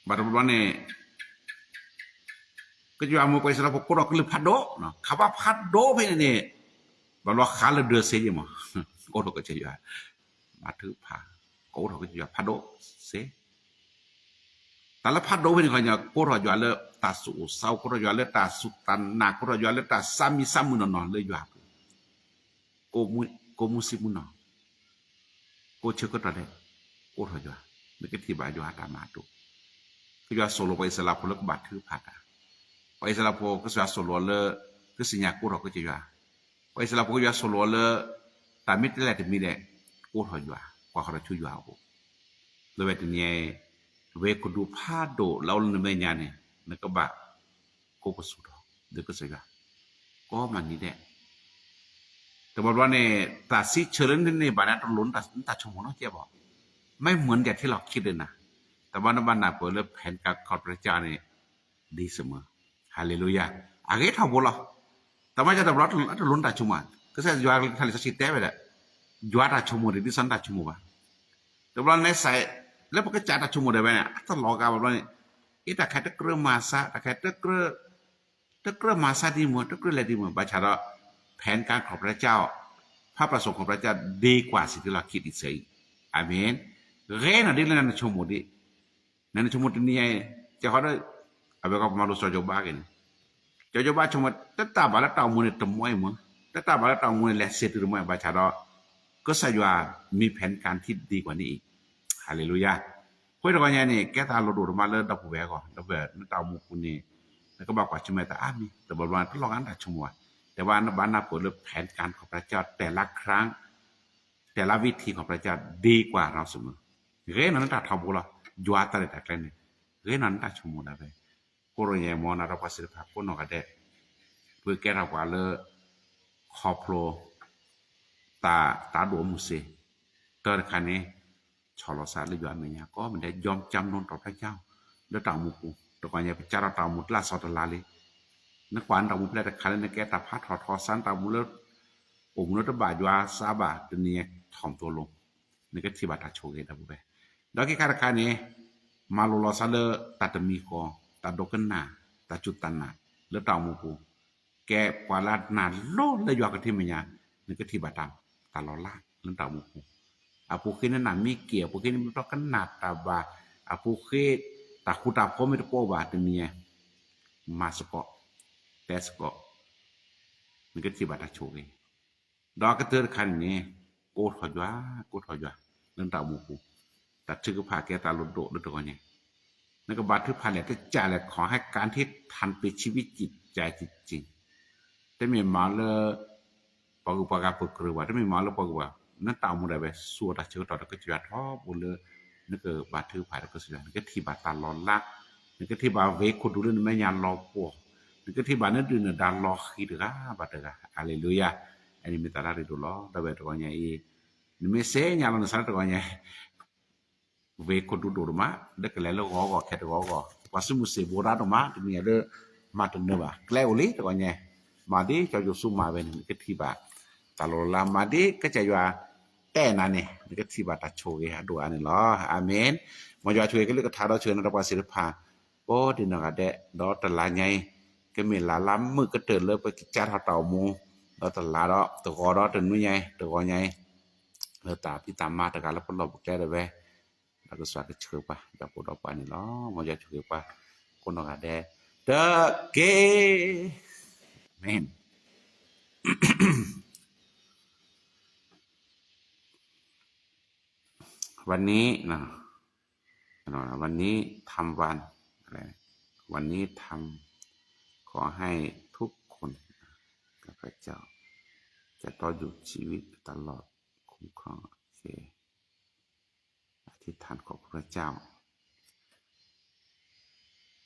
ဘၣ်တဘျီဘျီန့ၣ် ကစၢ်ယွၤမၢပှၤအံၣ်စရ့လးဖိကိးထီၣ်ကလုၢ်ဖးဒိၣ်, ခးဘၣ်ဖးဒိၣ်ဖဲန့ၣ်န့ၣ်, ဘၣ်ဘျီဃးလၢဒၢးစ့ယဲၢ်မး, ကိးထီၣ်ကစၢ်ယွၤ, ဘၣ်ထုကဖၣ်, ကိးထီၣ်ကစၢ်ယွၤဖးဒိၣ်စ့, တၢ်လၢဖးဒိၣ်ဖဲန့ၣ်ခီညီ ကိးထီၣ်ယွၤလၢတၢ်သူၣ်အိၣ်သးအိၣ်, ကိးထီၣ်ယွၤလၢတၢ်စူၢ်တၢ်နာ်, ကိးထီၣ်ယွၤလၢတၢ်ဆါမံၤဆါမုၢ်နီၢ်နီၢ်လၢယွၤအပူၤ ကိးမူဆံမူနီၢ်, ကိးဆၢကတီၢ်ဒဲး, ကိးထီၣ်ယွၤ, နကထံၣ်ဘၣ်ယွၤအတၢ်မၤဒိၣ်, ကစၢ်ယွၤသိၣ်လိပှၤအံၣ်စရ့လးဖိလၢကဘၣ်ထုကဖၣ်တၢ်, ပှၤအံၣ်စရ့လးဖိကစၢ်ယွၤသိၣ်လိလၢ ကသ့ၣ်ညါကိးထီၣ်ကစၢ်ယွၤ, ပှၤအံၣ်စရ့လးဖိကစၢ်ယွၤသိၣ်လိလၢ တၢ်မ့ၢ်တလဲၢ်တမံၤဒဲး, ကိးထီၣ်ယွၤ, ကွၢ်ဃီၤထီၣ်ဆူယွၤအအိၣ်, လၢဝဲတနံၤအံၤ, ဝ့ၢ်ခိၣ်ဒူဖးဒိၣ်လၢအအိၣ်လၢနမဲာ်ညါန့ၣ် နကဘၣ် ကိးပသူထီၣ်, ဒီးကစၢ်ယွၤ, ကိးမၤနံၤဒဲး, တဘျီဘျီန့ၣ် တၢ်စံးဆၢလၢနန့ၢ်ဘၣ်န့ၣ် တလိၣ်နတၢ်ဆိကမိၣ်နီတစဲးဘၣ်, မ့ၢ်မုၢ်နံၤဒဲးထံလီၤခံဒၢနၤ, တဘျီနဘၣ်နၢ်ပၢၢ်လၢ ဖဲၣ်ကၣ်ခီၣ်ပြၢကၠီန့ၣ် ဒ်စ့ၢ်မုၢ်, ဟါလ့လူယၤ, အဂ့ၤထီဘိလီၤ, တၢ်မၤစၢၤတဘျီတလိၣ်နတၢ်ဆိကမိၣ်, ကစၢ်ယွၤကလုၢ်ကထါလံာ်စီဆှံတဲဝဲဒၣ်, ယွၤတၢ်ဆိကမိၣ်န့ၣ် ဒ်သိးနတၢ်ဆိကမိၣ်ဘၣ်, တဘျီန့ၣ်စဲး, လၢပကစၢ်တၢ်ဆိကမိၣ်ဒၣ်ဝဲန့ၣ် အတလီၤဂာ်ဘၣ်ဘျီန့ၣ်, အ့ၣ်တၢ်ခဲတကြၢးမၤစၢၤ, တၢ်ခဲတကြၢး တကြၢးမၤစၢၤဒ်မုၢ်, တကြၢးလဲၤဒ်မုၢ်, ဘၣ်ဆၣ်ဒီး ဖဲၣ်ကၣ်ခီၣ်ပြၢကၠီ, ဖးပြၢစိၣ်ခီၣ်ပြၢကၠီ ဒ်ကွၢ်စံးတလီၤခံဒ်စ့ၢ်အံၤ, အၤမ့ၣ်, ဂ့ၤနီၢ်ဒ်လၢနဆိကမိၣ်ဒ်, နဆိကမိၣ်တနံၤအံၤ, ကဲဃီဒီး, အဝဲကပမၤလိစီၤယိၤဘးက့ၤန့ၣ်, စီၤယိၤဘးဆိကမိၣ် တတၢ်ဘၣ်လၢတၢ်အိၣ်မူန့ၣ်တမီၢ်အံၤမုၢ်, တတၢ်ဘၣ်လၢတၢ်အိၣ်မူန့ၣ်လဲၤစ့းတုၤတမီၢ်အံၤ ဘၣ်ဆၣ်ဒီး, ကစၢ်ယွၤမ့ၢ်ဖဲၣ်ကၣ်ထံဒ်ကွၢ်န့ၣ်အံၤ, ဟါလ့လူယၤ, ဃိတဂီၤညါန့ၣ် ကဲတၢ်လိၣ်ဒိၣ်တမးလၢဒီပုၢ်ဝဲၢ်အဂီၢ်, ဒီပုၢ်ဝဲၢ် နတၢ်အိၣ်မူပူၤန့ၣ်, နကဘၣ်ကွၢ်ဆၢၣ်မဲာ်တၢ်အါမံၤ, တဘျီဘျီန့ၣ် တလီၤဂာ်နတၢ်ဆိကမိၣ်ဘၣ်, တဲဘၣ်နဘၣ်နၢ်ပၢၢ်လၢဖဲၣ်ကၣ်ခီၣ်ပြၢကၠီ တဲလၢခရၣ်, တဲလၢဝံထံခီၣ်ပြၢကၠီ ဒ်ကွၢ်နီၢ်စ့ၢ်မုၢ်, ဂ့ၤနီၢ်နတၢ်ထီဘိလီၤ, ယွၤတၢ်ရဲၣ်တၢ်ကျဲၤန့ၣ်, ဂ့ၤနီၢ်နတၢ်ဆိကမိၣ်ဒၣ်ဝဲ, ဃိ ကိးရိယဲမ့ၢ်နၤဒီးပှၤသ့ၣ်တဖၣ်ကိးနီၢ်ဂၤဒဲး, ပကဲထီၣ်ပှၤလၢ ခီဖျိ တၢ် တၢ်ဒိၣ်အမုၢ်စ့ၢ်, တၢ်တခါန့ၣ် ဆီၣ်လီၤသးလၢယွၤအမဲာ်ညါ ကိးမံၤဒဲး ယီၤကၠၢမ်ၣ်နီၣ်တီၢ်ဖျါကၠီ လၢတၢ်အိၣ်မူပူၤ တဂီၤညါ ပကးထီၣ်တၢ်အိၣ်မူတလၢ်စီတလါလံ, နကွၢ်နတၢ်အိၣ်မူဖဲလဲၣ်တခါလၢနကဲတၢ်ဖးထီၣ်ထီၣ်စး နတၢ်အိၣ်မူလၢ အိၣ်မူလၢတဘၣ်ယွၤစးဘၣ် တနံၤညါထီၣ်သိလီၤ, နကထံၣ်ဘၣ်တၢ်ဆိၣ်ဂ့ၤဒီပုၢ်ဝဲၢ်, ဒီးခံခါတခါန့ၣ် မၤလိလီၤသးလၢတၢ်တမံၤဃီ, တၢ်ဒိကနၣ်, တၢ်စူၢ်တၢ်နာ် လၢတၢ်အိၣ်မူပူၤ, ကဲပှၤလၢနာ်လီၤလၢယွၤကထံၣ်မဲာ်ညါ, နကထံၣ်ဘၣ်တၢ် တၢ်လီၤလး လၢတၢ်အိၣ်မူပူၤ, အပူၤဃ့နနာ်မ့ၢ်က့ၤ, အပူၤဃ့နမ့ၢ်တကနၣ်တၢ်ဘၣ်, အပူၤဃ့ တၢ်ဃူတၢ်ဖိးမ့ၢ်တပိဘၣ်တနံၤညါ, မၤသကိး, တဲသကိး, နကထံၣ်ဘၣ်တၢ်ဆိၣ်ဂ့ၤ ဒီးကတၢၢ်တခါန့ၣ်န့ၣ် ကိးထီၣ်ယွၤ, ကိးထီၣ်ယွၤ လၢနတၢ်အိၣ်မူပူၤ, တၢ်ထုကဖၣ်ကဲတၢ်လိၣ်ဒိၣ်လၢတဂီၤညါ, နကဘါထုကဖၣ်လဲၣ် တကးလဲၣ် ขอให้การอธิษฐานเป็นชีวิตจิตใจจริงๆ တမ့ၢ်မၤလၢ ပှၤဂုၤပှၤဂၤပကြၢးဘၣ်, တမ့ၢ်မၤလၢပှၤဂုၤပှၤဂၤ, နတၢ်အိၣ်မူဒၣ်ဝဲ စူၢ်တၢ်ဆၢကတီၢ်ဒီးကစၢ်ယွၤထီဘိလၢ နကဘါထုကဖၣ်ဒီးကစၢ်ယွၤ, နကထံၣ်ဘၣ်တၢ်လီၤလး, နကထံၣ်ဘၣ်ဝ့ၢ်ခိၣ်ဒူလၢနမဲာ်ညါလီၤပှီၢ်, နကထံၣ်ဘၣ်နဒုၣ်နဒါလီၤဃံၤတဂၤဘၣ်တဂၤ, ဟါလ့လူယၤ, အန့ၣ်မ့ၢ်တၢ်လၢအရ့ဒိၣ်လီၤ. ဒီးဝဲတဂီၤညါအံၤ နမ့ၢ်သ့ၣ်ညါလီၤနသးလၢတဂီၤညါ ဝ့ၢ်ခိၣ်ဒူဒိၣ်ဒိၣ်မး, လၢကလဲၤလၢဂီၤဂီၤခဲတဂီၤဂီၤ, ပှၤစုမုၢ်သံၣ်ဘိဒၣ်ဒိၣ်မး, တမ့ၢ်လၢ မၤတနၢၤဘၣ်, ကျဲအိၣ်လံတဂီၤညါ, မၤဒ်ကၠီယိၤၡူမၤဝဲန့ၣ် နကထံၣ်ဘၣ် တၢ်လီၤလး, မၤဒ်ကစၢ်ယွၤ တဲနၤန့ၣ် နကထံၣ်ဘၣ်တၢ်ဆိၣ်ဂ့ၤအဒိၣ်အါန့ၣ်လီၤ. အၤမ့ၣ်. မ်ယွၤဆိၣ်ဂ့ၤကလုၢ်ကထါဒီးဆိၣ်ဂ့ၤနၤဒီးပှၤသ့ၣ်တဖၣ် ကိးဒံးနီၢ်ဂၤဒဲး, ဒီးတလါညါအံၤ ကမ့ၢ်လါလၢမုာ်ကတၢၢ်လၢပကစးထီၣ်တၢ်အိၣ်မူ, ဒီးတလါဒီးတဂီၤဒီးတနွံညါအံၤ, တဂီၤညါအံၤ လၢတၢ်ဖံးတၢ်မၤတဂၤလၢပလီၢ်ပကျဲဒၣ်ဝဲ, ဒီးကစၢ်ကဆှၢပှၤ ဒီးဖိဒီးပှၤန့ၣ်လီၤ. မ်ယွၤဆိၣ်ဂ့ၤပှၤ ကိးနီၢ်ဂၤဒဲးတက့ၢ်. မ့ၢ် วันนี้นะ วันนี้ทำวันอะไร วันนี้ทำ ขอให้ทุกคนข้าพเจ้า จะต้องอยู่ชีวิตตลอดคุ้มครอง โอเค อธิษฐานขอบพระเจ้า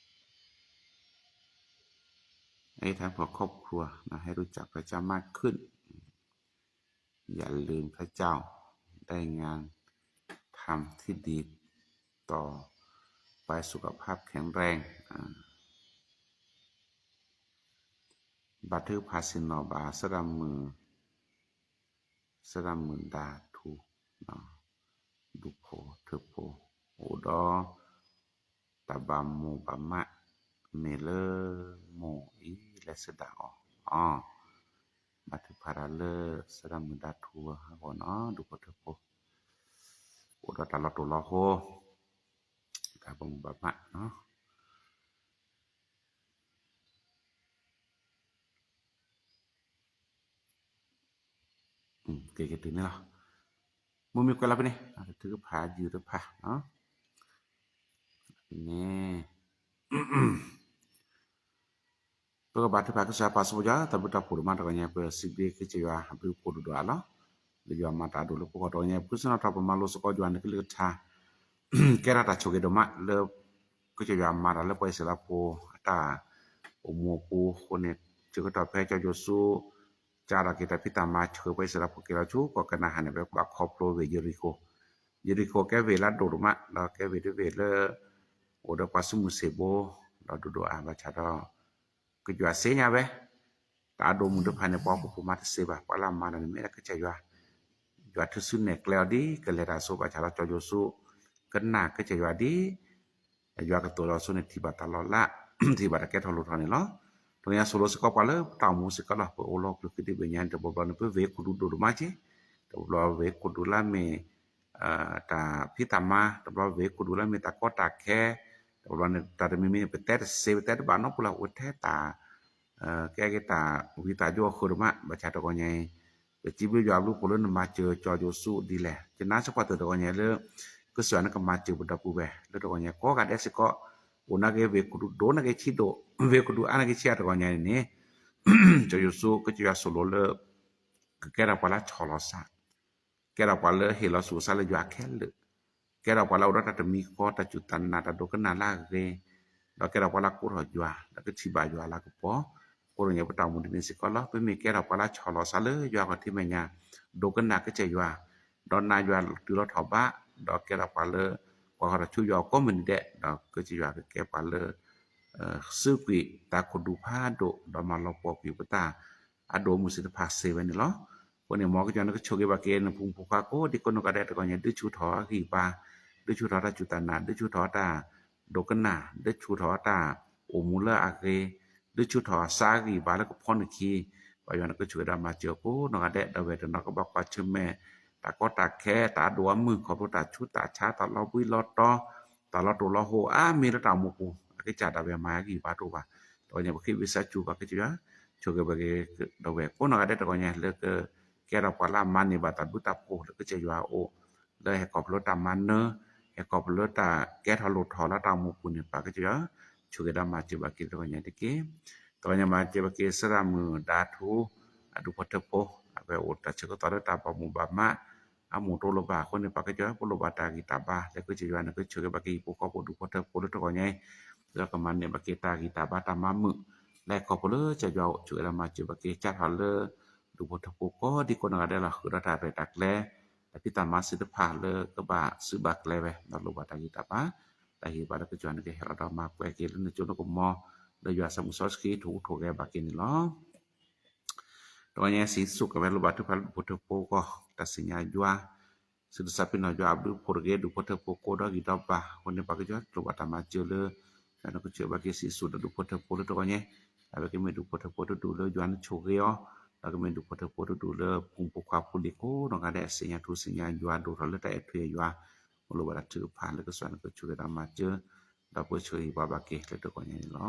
อธิษฐานขอครอบครัวนะ ให้รู้จักพระเจ้ามากขึ้น อย่าลืมพระเจ้า ได้งานทำที่ดีต่อไป สุขภาพแข็งแรง อ่า ဘါထုကဖၣ်ဆ့ၣ်နီၤဘၣ် သရၣ်မုၣ် သရၣ်မုၣ်ဒါထူ ဒူၣ်ဖိထၢဖိ အိၣ်ဒီး တၢ်ဘၣ်မိၢ်ဘၣ်မး မ့ၢ်လၢမိၢ်အံၤလဲၤဆှၢဒၣ်အီၤ, ဘါထုကဖၣ်တၢ်လၢ သရၣ်မုၣ်ဒါထူအဂီၢ်နီၤ ဒူၣ်ဖိထၢဖိ အိၣ်ဒီးတၢ်လီၤတိၢ်လီၤဟိ တၢ်ဘၣ်မိၢ်ဘၣ်မးနီၤ က့ၤက့ၤတုၤန့ၣ်လီၤ. မုၢ်မ့ၢ်ကွဲးလီၤဖဲန့ၣ် ထုကဖၣ်ယုၢ်တဖၣ်န့ၣ် ပကဘါထုကဖၣ်ကစၢ်ပာ်စီဆှံယွၤ တၢ်ဘျုးတၢ်ဖှိၣ်ဒိၣ်မးတဂီၤညါ ပစံးဘျုးကစၢ်ယွၤ အဘျုးအဖှိၣ်ဒိၣ်ဒိၣ်အါလီၤ. လၢယွၤမၤတၢ်အဒိၣ်လၢပဂီၢ်တဂီၤညါ ပကစၢ်နီၣ်ထီၣ်ပမၤလိသကိးယွၤန့ၣ်ကလုၢ်ကထါ ကဲထီၣ်တၢ်ဆိၣ်ဂ့ၤဒိၣ်မးလၢ ကစၢ်ယွၤမၤတၢ်လၢပှၤအံၣ်စရ့လးဖိအတၢ်အိၣ်မူအပူၤအဃိန့ၣ် ဆၢကတီၢ်ဖဲကၠီယိၤၡူ ကးထီၣ်က့ၤတၢ်ဖံးတၢ်မၤဆှၢပှၤအံၣ်စရ့လးဖိက့ၤလီၤဆူကီၢ်ကနၤအၣ်န့ၣ် ပဘၣ်ခီဖျိဝ့ၢ်ယရံၣ်ခိၣ်, ယရံၣ်ခိၣ်ကဲဝ့ၢ်လၢအဒိၣ်ဒိၣ်မး ဒီးကဲဝ့ၢ်တဝ့ၢ်လၢ အိၣ်ဒီးပှၤစုမုၢ်သံၣ်ဘိ ဒီးဒိၣ်ဒိၣ်အါဘၣ်ဆၣ်ဒီး ကစၢ်ယွၤသ့ၣ်ညါဝဲ တၢ်အဒိၣ်မုၢ်တဖၣ်န့ၣ် ပှၤဟီၣ်ခိၣ်ဖိမၤတသ့ဘၣ် ပှၤလၢအမၤတၢ်န့ၣ်မ့ၢ်ဒၣ်ကစၢ်ယွၤ, ယွၤထုးစုနဲၣ်ကျဲအီၤဒ်ကလဲၤတၢ်အသိးဘၣ်ဆၣ်ဒီး ကၠီယိၤၡူ ကနၣ်ကစၢ်ယွၤဒ် ယွၤကတိၤလီၤအသိးန့ၣ် ထံၣ်ဘၣ်တၢ်လီၤလး ထံၣ်ဘၣ်တၢ်ကဲထီၣ်လိၣ်ထီၣ်န့ၣ်လီၤ. တနံၤအံၤ ဆိၣ်လိစ့ၢ်ကီးပှၤလၢပတၢ်အိၣ်မူစ့ၢ်ကီးလီၤ. ပအိၣ်လီၤကျၢၤကဒံဘ့ၣ်ညါ တဘျီဘျီန့ၣ် ပဝ့ၢ်ခိၣ်ဒူဒိၣ်ဒိၣ်မးက့, တဘျီဘျီဝ့ၢ်ခိၣ်ဒူလၢမ့ၢ် တၢ်ဖံးတၢ်မၤ, တဘျီဝ့ၢ်ခိၣ်ဒူလၢမ့ၢ်တၢ်ကီတၢ်ခဲ, တဘျီဘျီန့ၣ် တၢ်တမံၤမံၤ ပတဲတသ့ ပတဲတဘၣ်နီတပူၤလၢ် အိၣ်ထဲတၢ် ကဲက့ၤတၢ်ဝံတၢ်ယိအဃၢၤဒိၣ်မး ဘၣ်ဆၣ်တဂီၤညါအံၤ ပစံးဘျုးယွၤအဘျုးအဖှိၣ်လၢနမၤစၢၤကၠီယိၤၡူဒ်လဲၣ်. ယနာ်စ့ၢ်ကီးတဂီၤညါလၢ ကစၢ်ယွၤနကမၤစၢၤပဒီပုၢ်ဝဲၢ် လၢတဂီၤညါကိးဂၤဒဲးစ့ၢ်ကီး အိၣ်နာ်က့ၤဝ့ၢ်ခိၣ်ဒူဒိၣ်နာ်က့ၤဆံးဒိၣ် ဝ့ၢ်ခိၣ်ဒူအါနာ်က့ၤဆံးအါတဂီၤညါန့ၣ်န့ၣ် ကၠီယိၤၡူ ကစၢ်ယွၤဆိၣ်လိလၢ ကကဲထီၣ်ပှၤလၢဆီၣ်လီၤသး ကဲထီၣ်ပှၤလၢဟ့ၣ်လီၤသူၣ်ကစၢ်လၢယွၤခဲလၢာ်, ကဲထီၣ်ပှၤလၢအိၣ်ဒီးတၢ်တမံၤဃီ တၢ်စူၢ်တၢ်နာ် တၢ်ဒိကနၣ်လၢအဂ့ၤ, ပကဲထီၣ်ပှၤလၢကိးထီၣ်ယွၤ ဒီးကထံၣ်ဘၣ်ယွၤလၢကပီၤ, အဃိတဂီၤညါ ပတၢ်အိၣ်မူဒ်န့ၣ်စ့ၢ်ကီးလီၤ. ပမ့ၢ်ကဲထီၣ်ပှၤလၢဆီၣ်လီၤသးလၢယွၤအခီၣ်ထံးမဲာ်ညါ, ဒိကနၣ်ကစၢ်ယွၤ, ဒီးနာ်ယွၤတုၤလီၤထီၣ်ဘး, ဒီးကဲထီၣ်ပှၤလၢ ပှၤဟီထီၣ်ဆူယွၤကိးမုၢ်နံၤဒဲး, ဒီးကစၢ်ယွၤကကဲပှၤလၢ စုကွံာ်တၢ်ခိၣ်ဒူၣ်ဖးဒိၣ် ဒီးမၤလီၤပှီၢ်ကွံာ်ပတၢ် အဒိၣ်အမုၢ်သ့ၣ်တဖၣ်စ့ၢ်ဝဲန့ၣ်လီၤ. အဃိန့ၣ် မ်ကစၢ်ယွၤနကဆိၣ်ဂ့ၤဘၣ်က့ၤ နဖိမုၣ်ဖိခွါကိးဒံကိးနီၢ်ဂၤဒဲးတဂီၤညါ ဒုးဆူၣ်ထီၣ်အဂံၢ်အဘါ, ဒုးဆူၣ်ထီၣ်တၢ်စူၢ်တၢ်နာ်, ဒုးဆူၣ်ထီၣ်တၢ်ဒိကနၣ်, ဒုးဆူၣ်ထီၣ်တၢ်အိၣ်မူလၢအဂ့ၤ, ဒုးဆူၣ်ထီၣ်အသးအဂံၢ်အဘါလၢကဖီနခံ, ပၢ်ယွၤနကဆိၣ်ဂ့ၤဒီးမၤစၢၤကိးနီၢ်ဂၤဒဲး ဒီးဝဲတနီၤကဘၣ်ကွၢ်ဆၢၣ်မဲာ် တၢ်ကီတၢ်ခဲ တၢ်အဒိၣ်အမုၢ် ခီဖျိတၢ်ဆူးတၢ်ဆါ တၢ်လီၤဘှံးလီၤတီၤ တၢ်လီၤတိၢ်လီၤဟိး အါမံၤလၢတၢ်အိၣ်မူပူၤ အကစၢ်ဒၣ်ဝဲမၤအဂံၢ်အဘါတအိၣ်ဘၣ်. တဂီၤညါပဃ့ဝံသးစူၤဘၣ်ကစၢ်ယွၤ ဆိၣ်ဂ့ၤဘၣ်က့ၤဒီးဝဲကိးနီၢ်ဂၤဒဲးတဂီၤညါ လၢကကဲထီၣ်ပှၤလၢအမၤန့ၢ်ဘၣ်တၢ်ဘျုးတၢ်ဖှိၣ်လၢကစၢ်ယွၤအအိၣ် လၢဟဲခီဖျိတၢ်မၤနၢၤ ဟဲခီဖျိတၢ်ကဲထီၣ်လိၣ်ထီၣ်လၢတၢ်အိၣ်မူပူၤန့ၣ် ပၢ်ကစၢ်ယွၤ ဆိၣ်ဂ့ၤဒီးမၤစၢၤဘၣ်က့ၤလၢတဂီၤညါတက့ၢ်. တဂီၤညါမၤစၢၤဘၣ်က့ၤ သရၣ်မုၣ်ဒါထူ အဒူၣ်ဖိထၢဖိ အဝဲအိၣ်တၢ်ဆၢကတီၢ်လၢတၢ်ဘၣ်မူဘၣ်မး အမူးတအိၣ်လၢၤဘၣ်အဃိန့ၣ် ပၢ်ကစၢ်ယွၤ ပလိၣ်ဘၣ်တၢ်ဂံၢ်တၢ်ဘါ လၢကစၢ်ယွၤန့ၣ် ကဆိၣ်ဂ့ၤဘၣ်က့ၤဟံၣ်ဖိဃီဖိဒူၣ်ဖိထၢဖိလၢတဂီၤညါအံၤ လၢကမၤန့ၢ်ဘၣ်က့ၤတၢ်ဂံၢ်တၢ်ဘါတၢ်မၤမုာ် လၢဟဲခီဖျိလၢကစၢ်ယွၤအအိၣ် ဆိၣ်ဂ့ၤဒီးမၤစၢၤဘၣ်က့ၤ ကၢ်ထီၣ်လၢ ဒူၣ်ဖိထၢဖိကိးဒံကိးနီၢ်ဂၤဒဲးလီၤ. ဃုာ်ဒီးတၢ်ရဲၣ်တၢ်ကျဲၤ တၢ်ဖံးတၢ်မၤသ့ၣ်တဖၣ်လၢကဘၣ်စုဘၣ်ကျဲၤဝဲ ဒီးလိၣ်ဘၣ်တၢ်ဂံၢ်တၢ်ဘါ တၢ်ဟ့ၣ်ဘၣ်လၢကစၢ်ယွၤန့ၣ်ကဟဲလီၤဒီးမၤပှဲၤက့ၤလၢနကၠိနကမီၤ လၢယွၤသးမုၢ်စီဆှံ ထိၣ်ဟူးထိၣ်ဂဲၤဘၣ်က့ၤန့ၣ်လီၤ. တဂီၤညါစံးဆူၣ်က့ၤဝဲလိၣ်ဘၣ်ထုကဖၣ်လၢဒူၣ်ဖိထၢဖိအဂီၢ် တၢ်သ့ၣ်ညါယွၤ စံးတစၢ်ပ့ၤနီၣ်ယွၤအဘျုးဖှိၣ်တဂ့ၤ ဒူၣ်ဖိထၢဖိကိးဒီးဂံၢ်ဒီးဘါ အဃိန့ၣ် ပၢ်ကစၢ်ယွၤလိၣ်ဘၣ်တၢ်မၤစၢၤလၢ ယွၤနကဆိၣ်ဂ့ၤဘၣ်က့ၤစံးဆူၣ်ဒီးဒူၣ်ဖိထၢဖိလၢတဂီၤညါ အဝဲကမ့ၢ်ဒူၣ်ဖိထၢဖိတဒူၣ်လၢယွၤနဆိၣ်ဂ့ၤအီၤ ဒီးကမ့ၢ်ဒူၣ်ဖိထၢဖိတဒူၣ်လၢဖိမုၣ်ဖိခွါဖိလံၤကိးနီၢ်ဂၤဒဲး သ့ၣ်ညါထူသ့ၣ်ညါယွၤ ဒိၣ်ထီၣ်လၢတၢ်အဲၣ်ထွဲယွၤ မ့ၢ်လိၣ်ဘၣ်တၢ်ထုကဖၣ်လၢကစၢ်ယွၤနကဆိၣ်ဂ့ၤဒီးမၤစၢၤ ဒီးပၢဆှၢဟ့ၣ်ပှၤဘၣ်က့ၤလၢတဂီၤညါန့ၣ်လီၤ.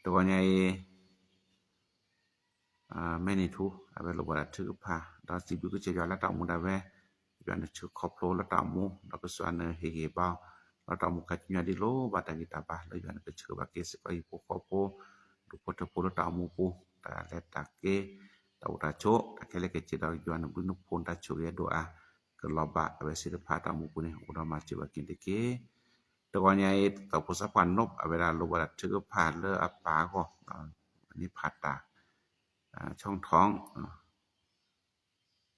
တဂီၤညါအံၤ မဲာ်နံၤထူ အဝဲလိၣ်ဘၣ်တၢ်ထုကဖၣ် ဒီးစံးဘျုးကစၢ်ယွၤလၢတၢ်အိၣ်မူဒၣ်ဝဲ ယွၤနဆှၢခီဖျိလၢတၢ်အိၣ်မူ ဒီးကစၢ်ယွၤနဟ့ၣ်ဂံၢ်ဟ့ၣ်ဘါ လၢတၢ်အိၣ်မူခါဆူညါဒ်လိၣ်ဘၣ်တၢ်ဂံၢ်တၢ်ဘါ လၢယွၤနကဆိၣ်ဂ့ၤဘၣ်က့ၤစ့ၢ်ကီးဟံၣ်ဖိဃီဖိ ဒူၣ်ဖိထၢဖိလၢတၢ်အိၣ်မူပူၤ တၢ်လဲၤတၢ်က့ၤ တၢ်အိၣ်တၢ်ဆိး တၢ်ခဲလၢာ်ခဲဆ့ဒီးယွၤနဘျုးနဖှိၣ်နတၢ်ဆိၣ်ဂ့ၤအဒိၣ်အါ ကလီၤဘၣ်အဝဲသ့ၣ်တဖၣ်တၢ်အိၣ်မူပူၤန့ၣ် အိၣ်ဒီးမၤစၢၤဘၣ်က့ၤတက့ၢ်. တဂီၤညါအံၤ တၢ်အိၣ်ဖှိၣ်သးပှၢ်နိး အဝဲဒၣ်လိၣ်ဘၣ်တၢ်ထုကဖၣ်လၢအပၢ်အဂီၢ် န့ၣ်ဖးတၢ် ဆီထီၣ်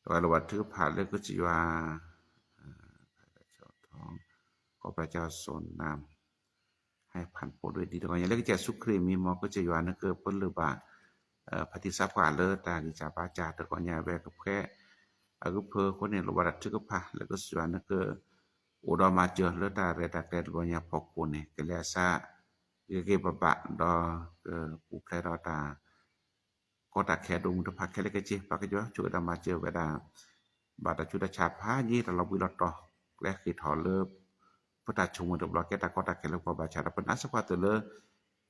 အဝဲလိၣ်ဘၣ်ထုကဖၣ်လၢကစၢ်ယွၤ ဆီထီၣ် ขอพระเจ้าทรงนำ ให้ผ่านพ้นด้วยดี တဂီၤညါလၢကစၢ်ယ့ၣ်ၡူးခရံာ်အမံၤ မ်ကစၢ်ယွၤနကပလၢၢ်ဘၣ် ဖါတံၢ်သးပှၢ်လၢတၢ်ဂံၢ်စၢ်ဘါစၢ် တဂီၤညါအဝဲကဖှဲ အကဖၢအဃိန့ၣ် လိၣ်ဘၣ်တၢ်ထုကဖၣ်လၢကစၢ်ယွၤနက အိၣ်ဒီးမၤစၢၤလၢတၢ်ရဲၣ်တၢ်ကျဲၤတဂီၤညါဖီခိၣ်န့ၣ် ကလဲၤအစၢ် ဂ့ၤဂ့ၤဘၣ်ဘၣ် ဒီးကပူၤဖျဲးဒီးတၢ် ကီတၢ်ခဲဒိၣ်မုၢ်တဖၣ်ခဲလၢာ်ခဲဆ့ ပၢ်ကစၢ်ယွၤဆိၣ်ဂ့ၤဒီးမၤစၢၤဝဲဒၣ် ဘၣ်တၢ်ဆူးတၢ်ဆါဖးယံၤ တၢ်လီၤဘှံးလီၤတီၤ ကျဲဃ့ၢ်ထီၣ်လၢ ပတၢ်ဆိကမိၣ်တဘျီ ကဲတၢ်ကီတၢ်ခဲလၢပှၤဘၣ်ဆၣ်ဒီး ပနာ်စ့ၢ်ကီးသုးလၢ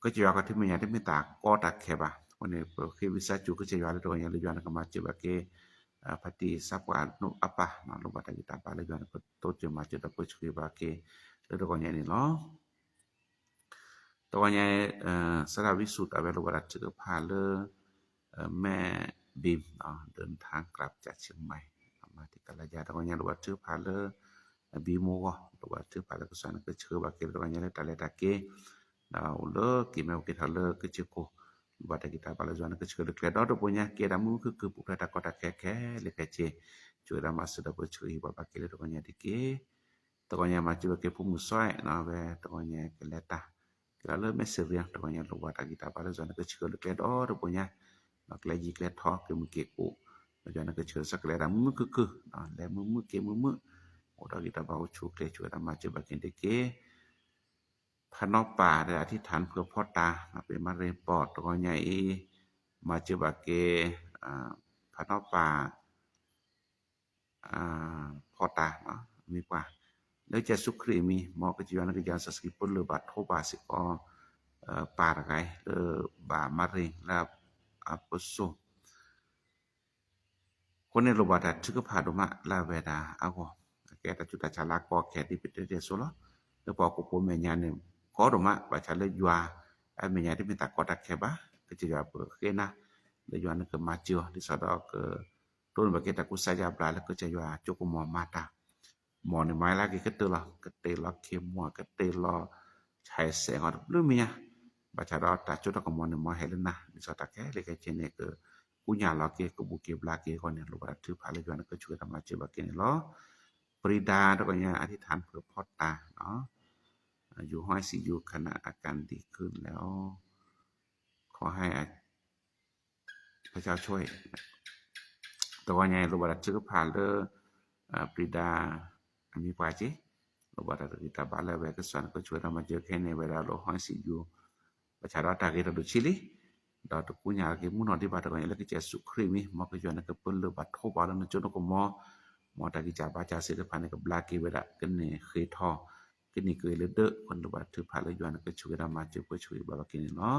ကစၢ်ယွၤခီၣ်ထံးမဲာ်ညါတမ့ၢ်တၢ်ကီတၢ်ခဲဘၣ်. အဃိန့ၣ် ပဃ့ဝံသးစူၤကစၢ်ယွၤလၢတဂီၤညါလၢယွၤနကမၤစၢၤဘၣ်က့ၤ ဖါတံၢ်သးပှၢ်အပၢ် လိၣ်ဘၣ်တၢ်ဂံၢ်တၢ်ဘါလၢယွၤနကတိစၢၤမၤစၢၤဒီးပၢဆှၢဘၣ်က့ၤ လၢတဂီၤညါန့ၣ်လီၤ. တဂီၤညါ သရၣ်ဝံစူၣ် အဝဲလိၣ်ဘၣ်တၢ်ထုကဖၣ်လၢ မဲၢ်ဘံၣ် เดินทางกลับจากเชียงใหม่ မၤတံာ်ကလါယါ တဂီၤညါလိၣ်ဘၣ်ထုကဖၣ်လၢ ဘံမူဂီၢ် လိၣ်ဘၣ်ထုကဖၣ်လၢကစၢ်နကဆှၢဘၣ်က့ၤလၢတဂီၤညါလၢတၢ်လဲၤတၢ်က့ၤ ဒီးအိၣ်လၢက့ၤမ့ၢ်အိၣ်က့ၤထီၣ်လၢကစၢၢ်ခိၣ် လိၣ်ဘၣ်တၢ်ဂံၢ်တၢ်ဘါလၢယွၤနကဆှၢလၢကျဲဒီတဘိညါ က့ၤဒၣ်မုာ်မုာ်ခုၣ်ခုၣ် ပူၤဖျဲးတၢ်ကီတၢ်ခဲခဲလၢာ်ခဲဆ့ ဆိၣ်ဂ့ၤဒီးမၤစၢၤဒီးပၢဆှၢဟ့ၣ်ပှၤဘၣ်က့ၤလၢတဂီၤညါတက့ၢ်. တဂီၤညါမၤစၢၤဘၣ်က့ၤဖိမုၣ်စီ ဝဲတဂီၤညါကလဲၤတၢ် က့ၤလီၤလၢမဲၢ်စ့ၣ်ရံ တဂီၤညါလိၣ်ဘၣ်တၢ်ဂံၢ်တၢ်ဘါလၢယွၤနကဆှၢလၢကျဲဒီတဘိညါ ကျဲယံၤကျဲထီ က့ၤမုာ်က့ၤအိၣ် လၢယွၤနကဆှၢစ့ၢ်ကီးလၢတၢ်မုာ်မုာ်ခုၣ်ခုၣ် လဲၤမုာ်မုာ်က့ၤမုာ်မုာ် အိၣ်ဒီးဂံၢ်တၢ်ဘါအိၣ်ဆူၣ်အိၣ်ချ့ ဆိၣ်ဂ့ၤဒီးမၤစၢၤဘၣ်က့ၤတက့ၢ်. ဖးနီၣ်ပၢ်ဒီးအထံၣ်ထၣ်ဖုအဖီတၢ် ပ့ၤမၤရ့ၣ်ပီၣ် တဂီၤညါအံၤ မၤစၢၤဘၣ်က့ၤ ဖးနီၣ်ပၢ် ဖီတၢ် မ့ၢ်ပှၤ လၢကစၢ်ယ့ၣ်ၡူးခရံာ်အမံၤ မ်ကစၢ်ယွၤနကစၢ်စီဆှံပလၢၢ်ဘၣ်ထိၣ်ဘၣ်စ့ၢ်ကီး ပၢ်တဂၤအံၤ လၢဘၣ်မၤရ့ၣ်လၢအပစိာ် အဃိန့ၣ်လိၣ်ဘၣ်တၢ်ထုကဖၣ်ဒိၣ်မးလၢအဝဲဒၣ်အဂီၢ် ကဲတၢ်ဆူးတၢ်ဆါလၢအကီအခဲဒ်ပတဲတ့ၢ်အသိးလီၤ. လၢပှၤဟီၣ်ခိၣ်ဖိမဲာ်ညါန့ၣ် ကီဒိၣ်မး ဘၣ်ဆၣ်လၢယွၤအမဲာ်ညါတမ့ၢ်တၢ်ကီတၢ်ခဲဘၣ်. ကစၢ်ယွၤပဃ့နၤ လၢယွၤနကမၤစၢၤအီၤ ဒ်သိးဒီးက တိၢ်န့ၢ်ဘၣ်က့ၤတၢ်ကူစါယါဘျါလၢကစၢ်ယွၤကၠိကမီၤမၤတၢ် မီၢ်န့ၣ်မၤလၢက့ၤကတၢၢ်လီၤ. ကတ့ၢ်လီၤခ့မီၢ် ကတ့ၢ်လီၤ ဆဲးစဲးအဂီၢ်တဘျုးမံၤညါ, ဘၣ်ဆၣ်ဒီးတၢ်စိတၢ်ကမီၤန့ၣ် မ်ဟဲလၢနၤ ဒ်သိးတၢ်ခဲလၢာ်ခဲဆ့န့ၣ် ကကူၣ်ညၣ်လီၤက့ၤ ကဘူၣ်က့ၤဘျါက့ၤအဂီၢ်န့ၣ် လိၣ်ဘၣ်တၢ်ထုကဖၣ်လၢယွၤန့ၣ်ကဆိၣ်ဂ့ၤတၢ်မၤစၢၤဘၣ်က့ၤန့ၣ်လီၤ. ပရံဒၤ တကီၢ်ညါ အဓိဋ္ဌာန် ဖုးဖီၣ်တၢ် ယူၢ်ဟီၣ်စံး ယူၢ်ခနၣ်အကၣ်ဒံးခုလဲၣ်အီၤ ခီဟဲ พระเจ้าช่วย တဂီၤညါအံၤ လိၣ်ဘၣ်တၢ်ထုကဖၣ်လၢ ပရံဒၤ အမံၤပှၢ်က့ၤ, လိၣ်ဘၣ်တၢ်ဂံၢ်တၢ်ဘါလၢအဝဲကစၢ်န့ၣ်ကဆိၣ်ဂ့ၤတၢ်မၤစၢၤခဲအံၤန့ၣ် ဝဲဒၣ်လၢဟီၣ်စံးယူၢ် ဘၣ်ဆၣ်ဒီးတၢ်ဂ့ၤတၢ်ဒိၣ်ဆံးလံ, ဒီးတကူၣ်ညါက့ၤမုၢ်နီၢ်ဒံးဘၣ်တဂီၤညါလၢကစၢ်ယ့ၣ်ၡူးခရံာ်မံၤ မ်ကစၢ်ယွၤန့ၣ်ကပၢလၢဘၣ်ထိဘၣ်လၢနစိနကမီၤ, မ်တၢ်ဂံၢ်စၢ်ဘါစၢ်သ့ၣ်တဖၣ်န့ၣ် ကဘျါက့ၤဝဲဒၣ် ကန့ၢ်ဃ့ထီၣ် ကန့ၢ်က့ၤလၢဒၢး အဃိန့ၣ်လိၣ်ဘၣ်တၢ်ထုကဖၣ်လၢယွၤန့ၣ်ကဆိၣ်ဂ့ၤတၢ်မၤစၢၤပှဲၤဆိၣ်ဂ့ၤဘၣ်ဘၣ်က့ၤန့ၣ်လီၤ.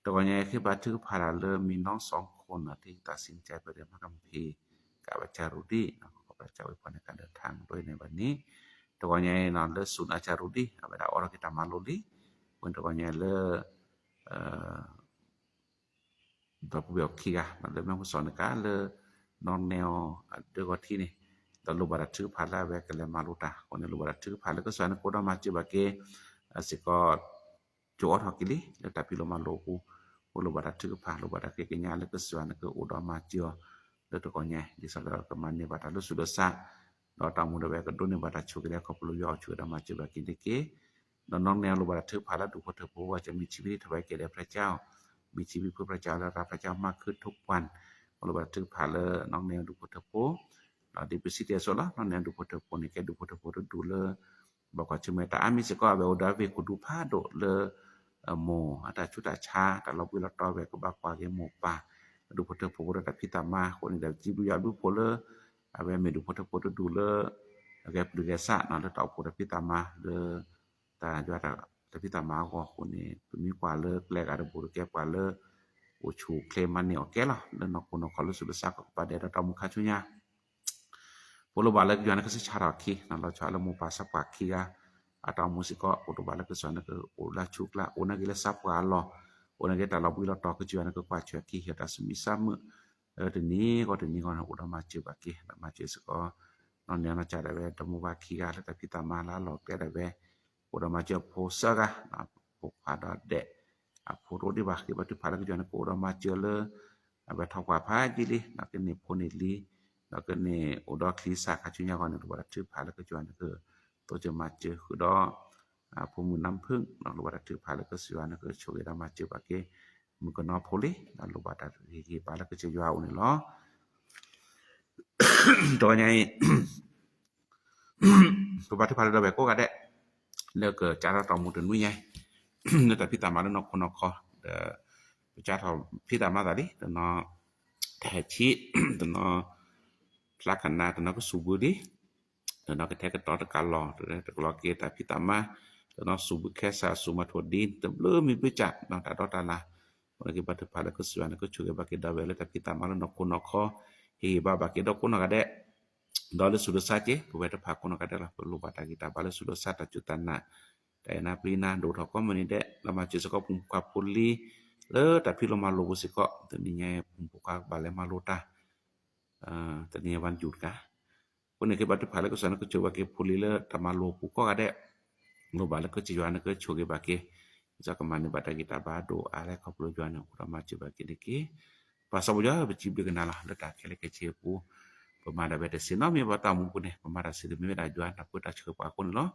တဂီၤညါအံၤ ယကဘါထုကဖၣ်တၢ်လၢ มีน้องสองคน ที่ตัดสินใจไปเรียนพระคัมภีร์ กับอาจารย์รูดี้ ขอพระเจ้าอวยพรในการเดินทางด้วยในวันนี้ တဂီၤညါအံၤ လၢဆူၣ်န့ၣ် อาจารย์รูดี้ အဝဲဒၣ်အိးထီၣ်က့ၤတၢ်မၤလိလံ, အဃိန့ၣ်တဂီၤညါအံၤလၢ ဒီပုၢ်ဝဲၢ်အီၤခံဂၤ လၢမ့ၢ်ဟူစီၤန့ၣ်ကါလၢ နီၢ်နဲအီၤအဒၢးဂီၤထံးန့ၣ် ဒီးလိၣ်ဘၣ်တၢ်ထုကဖၣ်လၢအဝဲကလဲၤမၤလိတၢ်အဃိန့ၣ် လိၣ်ဘၣ်တၢ်ထုကဖၣ်လၢကစၢ်ယွၤန့ၣ်ကအိၣ်ဒီးမၤစၢၤဘၣ်က့ၤ စ့ၢ်ကီး ကၠိအိးထီၣ်က့ၤလံ လၢတၢ်ဖံးလိမၤလိအပူၤ, အဃိလိၣ်ဘၣ်တၢ်ထုကဖၣ် လိၣ်ဘၣ်တၢ်ဃ့ကညးလၢကစၢ်ယွၤန့ၣ်ကအိၣ်ဒီးမၤစၢၤအီၤ လၢတဂီၤညါအံၤ ဒ်သိးလၢကမၤန့ၢ်ဘၣ်တၢ်လၢဆူးလၢဆါ ဒီးတၢ်အိၣ်မူဒီးဝဲကဒိးန့ၢ်ဘၣ်တၢ်ဆိၣ်ဂ့ၤလၢခီဖျိယွၤအိၣ်ဆိၣ်ဂ့ၤဒီးမၤစၢၤဘၣ်က့ၤန့ၣ်တက့ၢ်. ဒီးနီၢ်နဲအီၤလိၣ်ဘၣ်တၢ်ထုကဖၣ်လၢဒူၣ်ဖိထၢဖိ ว่าจะมีชีวิตที่ถวายเกียรติแด่พระเจ้า มีชีวิตเพื่อพระเจ้า และรักพระเจ้ามากขึ้นทุกวัน လိၣ်ဘၣ်တၢ်ထုကဖၣ်လၢနီၢ်နဲအီၤဒူၣ်ဖိထၢဖိ ဒီးဒ်ပစံးတ့ၢ်အသိးလီၤ နီၢ်နဲအီၤဒူၣ်ဖိထၢဖိန့ၣ် ကဲဒူၣ်ဖိထၢဖိတဒူၣ်လၢ ဘၣ်ကွၢ်ဆၢၣ်မဲာ်တၢ်အါမံၤစ့ၢ်ကီး အဝဲအိၣ်ဒီးဝ့ၢ်ခိၣ်ဒူဖးဒိၣ်လၢ မိၢ်အတၢ်ဆူးတၢ်ဆါ တၢ်လီၤဘှံးလီၤတီၤဝဲကဘၣ်ကွၢ်က့ၤမိၢ်ပၢ် ဒူၣ်ဖိထၢဖိအဃိဒီးတၢ်ဖံးတၢ်မၤအဃိန့ၣ်ဒီး စံးဘျုးယွၤဘျုးဖှိၣ်လၢ အဝဲမ့ၢ်ဒူၣ်ဖိထၢဖိတဒူၣ်လၢ အဂဲၤပျုၢ်ဂဲၤဆၣ် လၢတၢ်အိၣ်ဖှိၣ်တၢ်ဖံးတၢ်မၤလၢ တၢ်ယွၤတၢ်ဖံးတၢ်မၤအဂီၢ်အဃိန့ၣ် ပမ့ၢ်ကွၢ်လၢကျဲဂၤတဘိတကဲပှၤလၢ အိၣ်ဆူၣ်အိၣ်ချ့မၤန့ၢ်အီၣ်ကဲလီၤ လၢနီၢ်ခိနီၢ်ခီလၢဆူးလၢဆါကပၤဒဲးဒီးတၢ်အိၣ်မူခါဆူညါ ပလိၣ်ဘၣ်လၢကစၢ်ယွၤန့ၣ်ကစံးဆၣ်ထီၣ်အခံ လီၤဆီလၢမိၢ်ပၢ်သးပှၢ်ခံဂၤ အတၢ်အိၣ်မူစ့ၢ်ကီး ပလိၣ်ဘၣ်လၢကစၢ်ယွၤန့ၣ်ကအိၣ်လၢဆူကျါ အိၣ်နာ်က့ၤလၢသးပှၢ်အလီၢ် အိၣ်နာ်က့ၤတၢ်လီၤဘှံးလီၤတီၤ ကစၢ်ယွၤန့ၣ်ကကွၢ်ဆၢၣ်အခံ ဟ့ၣ်တၢ်ဆူမံဆါမုၣ် တနံၤဂီၢ်တနံၤဂီၢ်န့ၣ် အိၣ်ဒီးမၤစၢၤဘၣ်က့ၤ ဒီးမၤစၢၤစ့ၢ်ကီး နီၢ်နဲအီၤနီၢ်ကၠၢ်ဒၣ်ဝဲ ဒီမိၢ်ဝၤခံဂၤလၢတၢ်ဖံးတၢ်မၤလၢအလီၢ်ကျဲဒၣ်ဝဲ အိၣ်ဒီးမၤစၢၤအဖိသၢဂၤ ဖိခွါဒီးဒဲး အဖိတအိၣ်ဒံးဘၣ် ဃ့ဘါထုကဖၣ်လၢကစၢ်ယွၤန့ၣ်ကအိၣ်ဒီးမၤစၢၤလၢ အဝဲထီၣ်ကွၢ်ဖးယံာ်လံ ဒီးကန့ၢ်ဖိန့ၢ်လံ ဒီးကန့ၢ်အိၣ်ဒီးချံစၢ်ခါဆူညါအဂီၢ်န့ၣ် လိၣ်ဘၣ်တၢ်ထုကဖၣ်လၢကစၢ်ယွၤန့ၣ်က သိးစၢၤမၤစၢၤဃုာ်ဒီး ဖိမုၣ်နၢ်ဖုၣ် ဒီးလိၣ်ဘၣ်တၢ်ထုကဖၣ်လၢကစၢ်ယွၤန့ၣ်ကဆိၣ်ဂ့ၤဒီးမၤစၢၤဘၣ်က့ၤ မုၣ်ကနီၤဖိလံ ဒီးလိၣ်ဘၣ်တၢ်ဟ့ၣ်ဂံၢ်ဟ့ၣ်ဘါလၢကစၢ်ယွၤအအိၣ်န့ၣ်လီၤ. တဂီၤညါအံၤ ပဘါထုကဖၣ်လၢဒီပုၢ်ဝဲၢ်ကိးဂၤဒဲး လၢကစးထီၣ်တၢ်အိၣ်မူတနွံညါအံၤ လၢတၢ်ဖံးတၢ်မၤလၢနီၢ်ခိနီၢ်ခီ ဒီး ပစးထီၣ်ဖံးတၢ်မၤသးလံ တနီၤ တဟဲဆံး တနီၤ ဖျါကနါတနီၤကစူၢ်ဘုလံ တနီၤကထဲကတီၤတကးလီၤ တနီၤတကလီၤက့ၤတၢ်ဖံးတၢ်မၤ တနီၤစူၢ်ဘုခဲစး စူၢ်မၤထူၣ်ဒ် တဘျုးမံၤဘျုးကၢ် တၢ်ဒီတၢ်လၢ် အဃိန့ၣ်ကဘါထုကဖၣ်လၢကစၢ်ယွၤန့ၣ်ကဆိၣ်ဂ့ၤဘၣ်က့ၤဒီပုၢ်ဝဲၢ်လၢတၢ်ဖံးတၢ်မၤလၢနီၢ်ခိနီၢ်ခီ ဟ့ၣ်ဂံၢ်ဟ့ၣ်ဘါဘၣ်က့ၤဒီးကိးနီၢ်ဂၤဒဲး ဒီးလၢဆူးလၢဆါက့ၤ ပဝဲတဖၣ်ကိးနီၢ်ဂၤဒဲးလီၤ ပလိၣ်ဘၣ်တၢ်ဂံၢ်တၢ်ဘါလၢဆူးလၢဆါတၢ်စူၢ်တၢ်နာ် တၢ်အဲၣ်နၤပျံၤနၤ ဒိၣ်ထီၣ်ကိးမုၢ်နံၤဒဲး လၢမၤစၢၤစ့ၢ်ကီးဖိမုၣ်ဖိခွါဖိလံၤ လၢတၢ်ဖံးလိမၤလိပူၤစ့ၢ်ကီး တနံၤညါအံၤ ဖိမုၣ်ဖိခွါကဘၣ်လဲၤမၤလိတၢ် တနံၤအံၤ วันหยุด တကး အဃိန့ၣ်ကဘါထုကဖၣ်လၢကစၢ်ယွၤန့ၣ်ကဆိၣ်ဂ့ၤဘၣ်က့ၤဖိလံၤလၢတၢ်မၤလိပူၤကိးဂၤဒဲး လိၣ်ဘၣ်လၢကစၢ်ယွၤန့ၣ်ကဆိၣ်ဂ့ၤဘၣ်က့ၤ ကစၢ်ကမၤန့ၢ်ဘၣ်တၢ်ဂံၢ်တၢ်ဘါဒိၣ်အါလၢခီဖျိယွၤန့ၣ်အိၣ်ဒီးမၤစၢၤဘၣ်က့ၤန့ၣ်တက့ၢ်. ပၢ်စီၤပီယွၤ ပစံးဘျုးကနၤလီၤ လၢတၢ်ခဲလၢာ်ခဲဆ့အပူၤ ပမၤဒၣ်ဝဲတသ့နီတမံၤဘၣ် ပတၢ်အိၣ်မူပူၤန့ၣ် ပမၤတၢ်သ့ဒ်မ့ၢ်ဝဲဒၣ်ယွၤနၢ်ပၢၢ်တၢ်ဆှၢပှၤအဃိန့ၣ်လီၤ.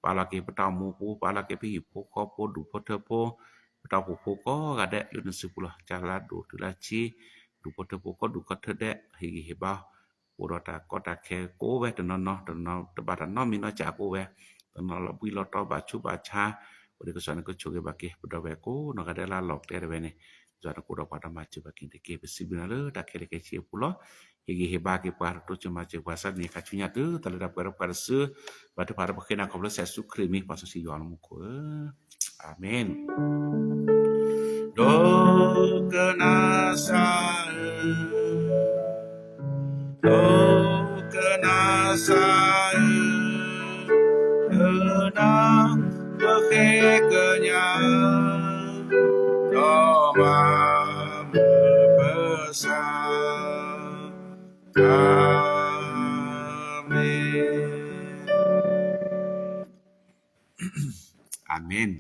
ပာ်လီၤက့ၤပတၢ်အိၣ်မူပူၤ ပာ်လီၤက့ၤပဟံၣ်ဖိဃီဖိ ဒူၣ်ဖိထၢဖိ ပတၢ်အိၣ်ဖှိၣ်ဖိကိးဂၤဒဲးလၢနစုပူၤလီၤ. ကၢ်လၢဒိၣ်တုၤလၢဆံး ဒူၣ်ဖိထၢဖိကိးဒူၣ်ကိးထၢဒဲး ဟ့ၣ်ဂံၢ်ဟ့ၣ်ဘါ အိၣ်ဒီးတၢ်ကီတၢ်ခဲကိးဝဲတနီၤနီၤ တနီၤတဘၣ်တၢ်နီတမံၤနီတစဲးကိးဝဲ တနီၤလီၤဘှံးလီၤတီၤဘၣ်ဆူးဘၣ်ဆါ အဃိန့ၣ်ကစၢ်ယွၤန့ၣ်ကဆိၣ်ဂ့ၤဘၣ်က့ၤ ပဒီပုၢ်ဝဲၢ်ကိးနီၢ်ဂၤဒဲးလၢအလီၢ်ကျဲဒၣ်ဝဲန့ၣ် ကစၢ်ယွၤန့ၣ်ကအိၣ်ဒီးပှၤဒီးမၤစၢၤဘၣ်က့ၤတက့ၢ်. ပစံးဘျုးနၤလၢတၢ်ခဲလၢာ်ခဲဆ့အပူၤလီၤ. ဟ့ၣ်ဂံၢ်ဟ့ၣ်ဘါက့ၤပှၤ တိစၢၤမၤစၢၤပှၤ စးနံၤခါဆူညါတုၤတၢ်လၢတၢ်ပှဲၤဒီးပှၤတစု ဘါထုကဖၣ်ဒီးပဃ့နၤခီဖျိကစၢ်ယ့ၣ်ၡူးခရံာ်အမံၤ ပှၤစီဆှံယွၤလၢမူခိၣ်ဧၢ, အၤမ့ၣ်. ဒိကနၣ်စၢ်ဧၢ, ဒိကနၣ်စၢ်ဧၢ, ကနၣ်ပဃ့ကညး ဒီးမၤမုာ်ပသး, အၤမ့ၣ်. အၤမ့ၣ်.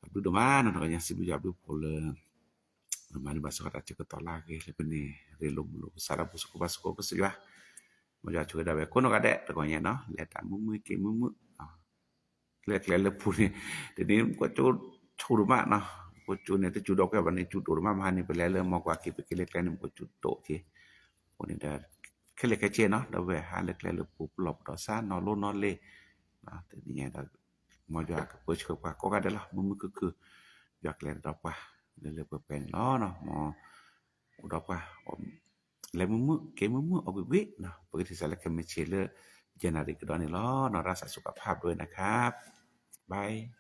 တၢ်ဘျုးဒိၣ်မးနီၤ တဂီၤညါ စံးဘျုးယွၤဘျုးဖှိၣ်လၢ မၤန့ၢ်ဘၣ်စ့ၢ်ကီးတၢ်ဆၢကတီၢ်လၢအဂ့ၤလၢပန့ၣ် ရ့လိာ်မုာ်လိာ်ပသးဒီးပူၤစ့ၢ်ကီးဘၣ်စ့ၢ်ကီးကစၢ်ယွၤ, မ်ယွၤဆိၣ်ဂ့ၤဒၣ်ဝဲကိးနီၢ်ဂၤဒဲး တဂီၤညါနီၤ လဲၤတၢ်မုာ်မုာ်က့ၤမုာ်မုာ် ကျဲကျဲလၢပူၤန့ၣ် တနံၤမူခိၣ်ကၠိဆူၣ်ဒိၣ်မးနီၤ, မူခိၣ်ကၠိန့ၣ် တစူၤဒီးကွဲဘၣ်န့ၣ် စူၤဒိၣ်ဒိၣ်မး မဟါန့ၣ် ပလဲၤလၢမီၢ်ကွၢ်က့ၤ ပက့ၤလၢကျဲန့ၣ် မူခိၣ်ကၠိဒိၣ်က့ၤ, အဃိန့ၣ်ဒီး ခဲလၢာ်ခဲဆ့နီၤ ဒီပုၢ်ဝဲၢ်ဟးလၢကျဲလၢပူၤ ပလီၢ်ပဒီးစါ နီၢ်လိနီၢ်လ့ၤ, တနံၤညါဒီး မ်ယွၤကပၢဆှၢပှၤကိးဂၤဒဲးလီၤ မုာ်မုာ်ခုၣ်ခုၣ်, ယွၤကလဲၤဒီးပှၤ လၢလၢပှဲၤပှဲၤန့ၣ်လီၤ. မ်အိၣ်ဒီးပှၤ လဲၤမုာ်မုာ် က့ၤမုာ်မုာ် အီၣ်ကွံာ်ကွံာ်, ပကထံၣ်စးလၢခဲမုၢ်ဆ့ၣ်လၢ ယဲၢ်နၣ်ရံၣ်ကဒီးန့ၣ်လီၤ. နီၢ်ရၢ်စးစူၤကဖးဘျီဝဲန့ၣ်ခါ bye.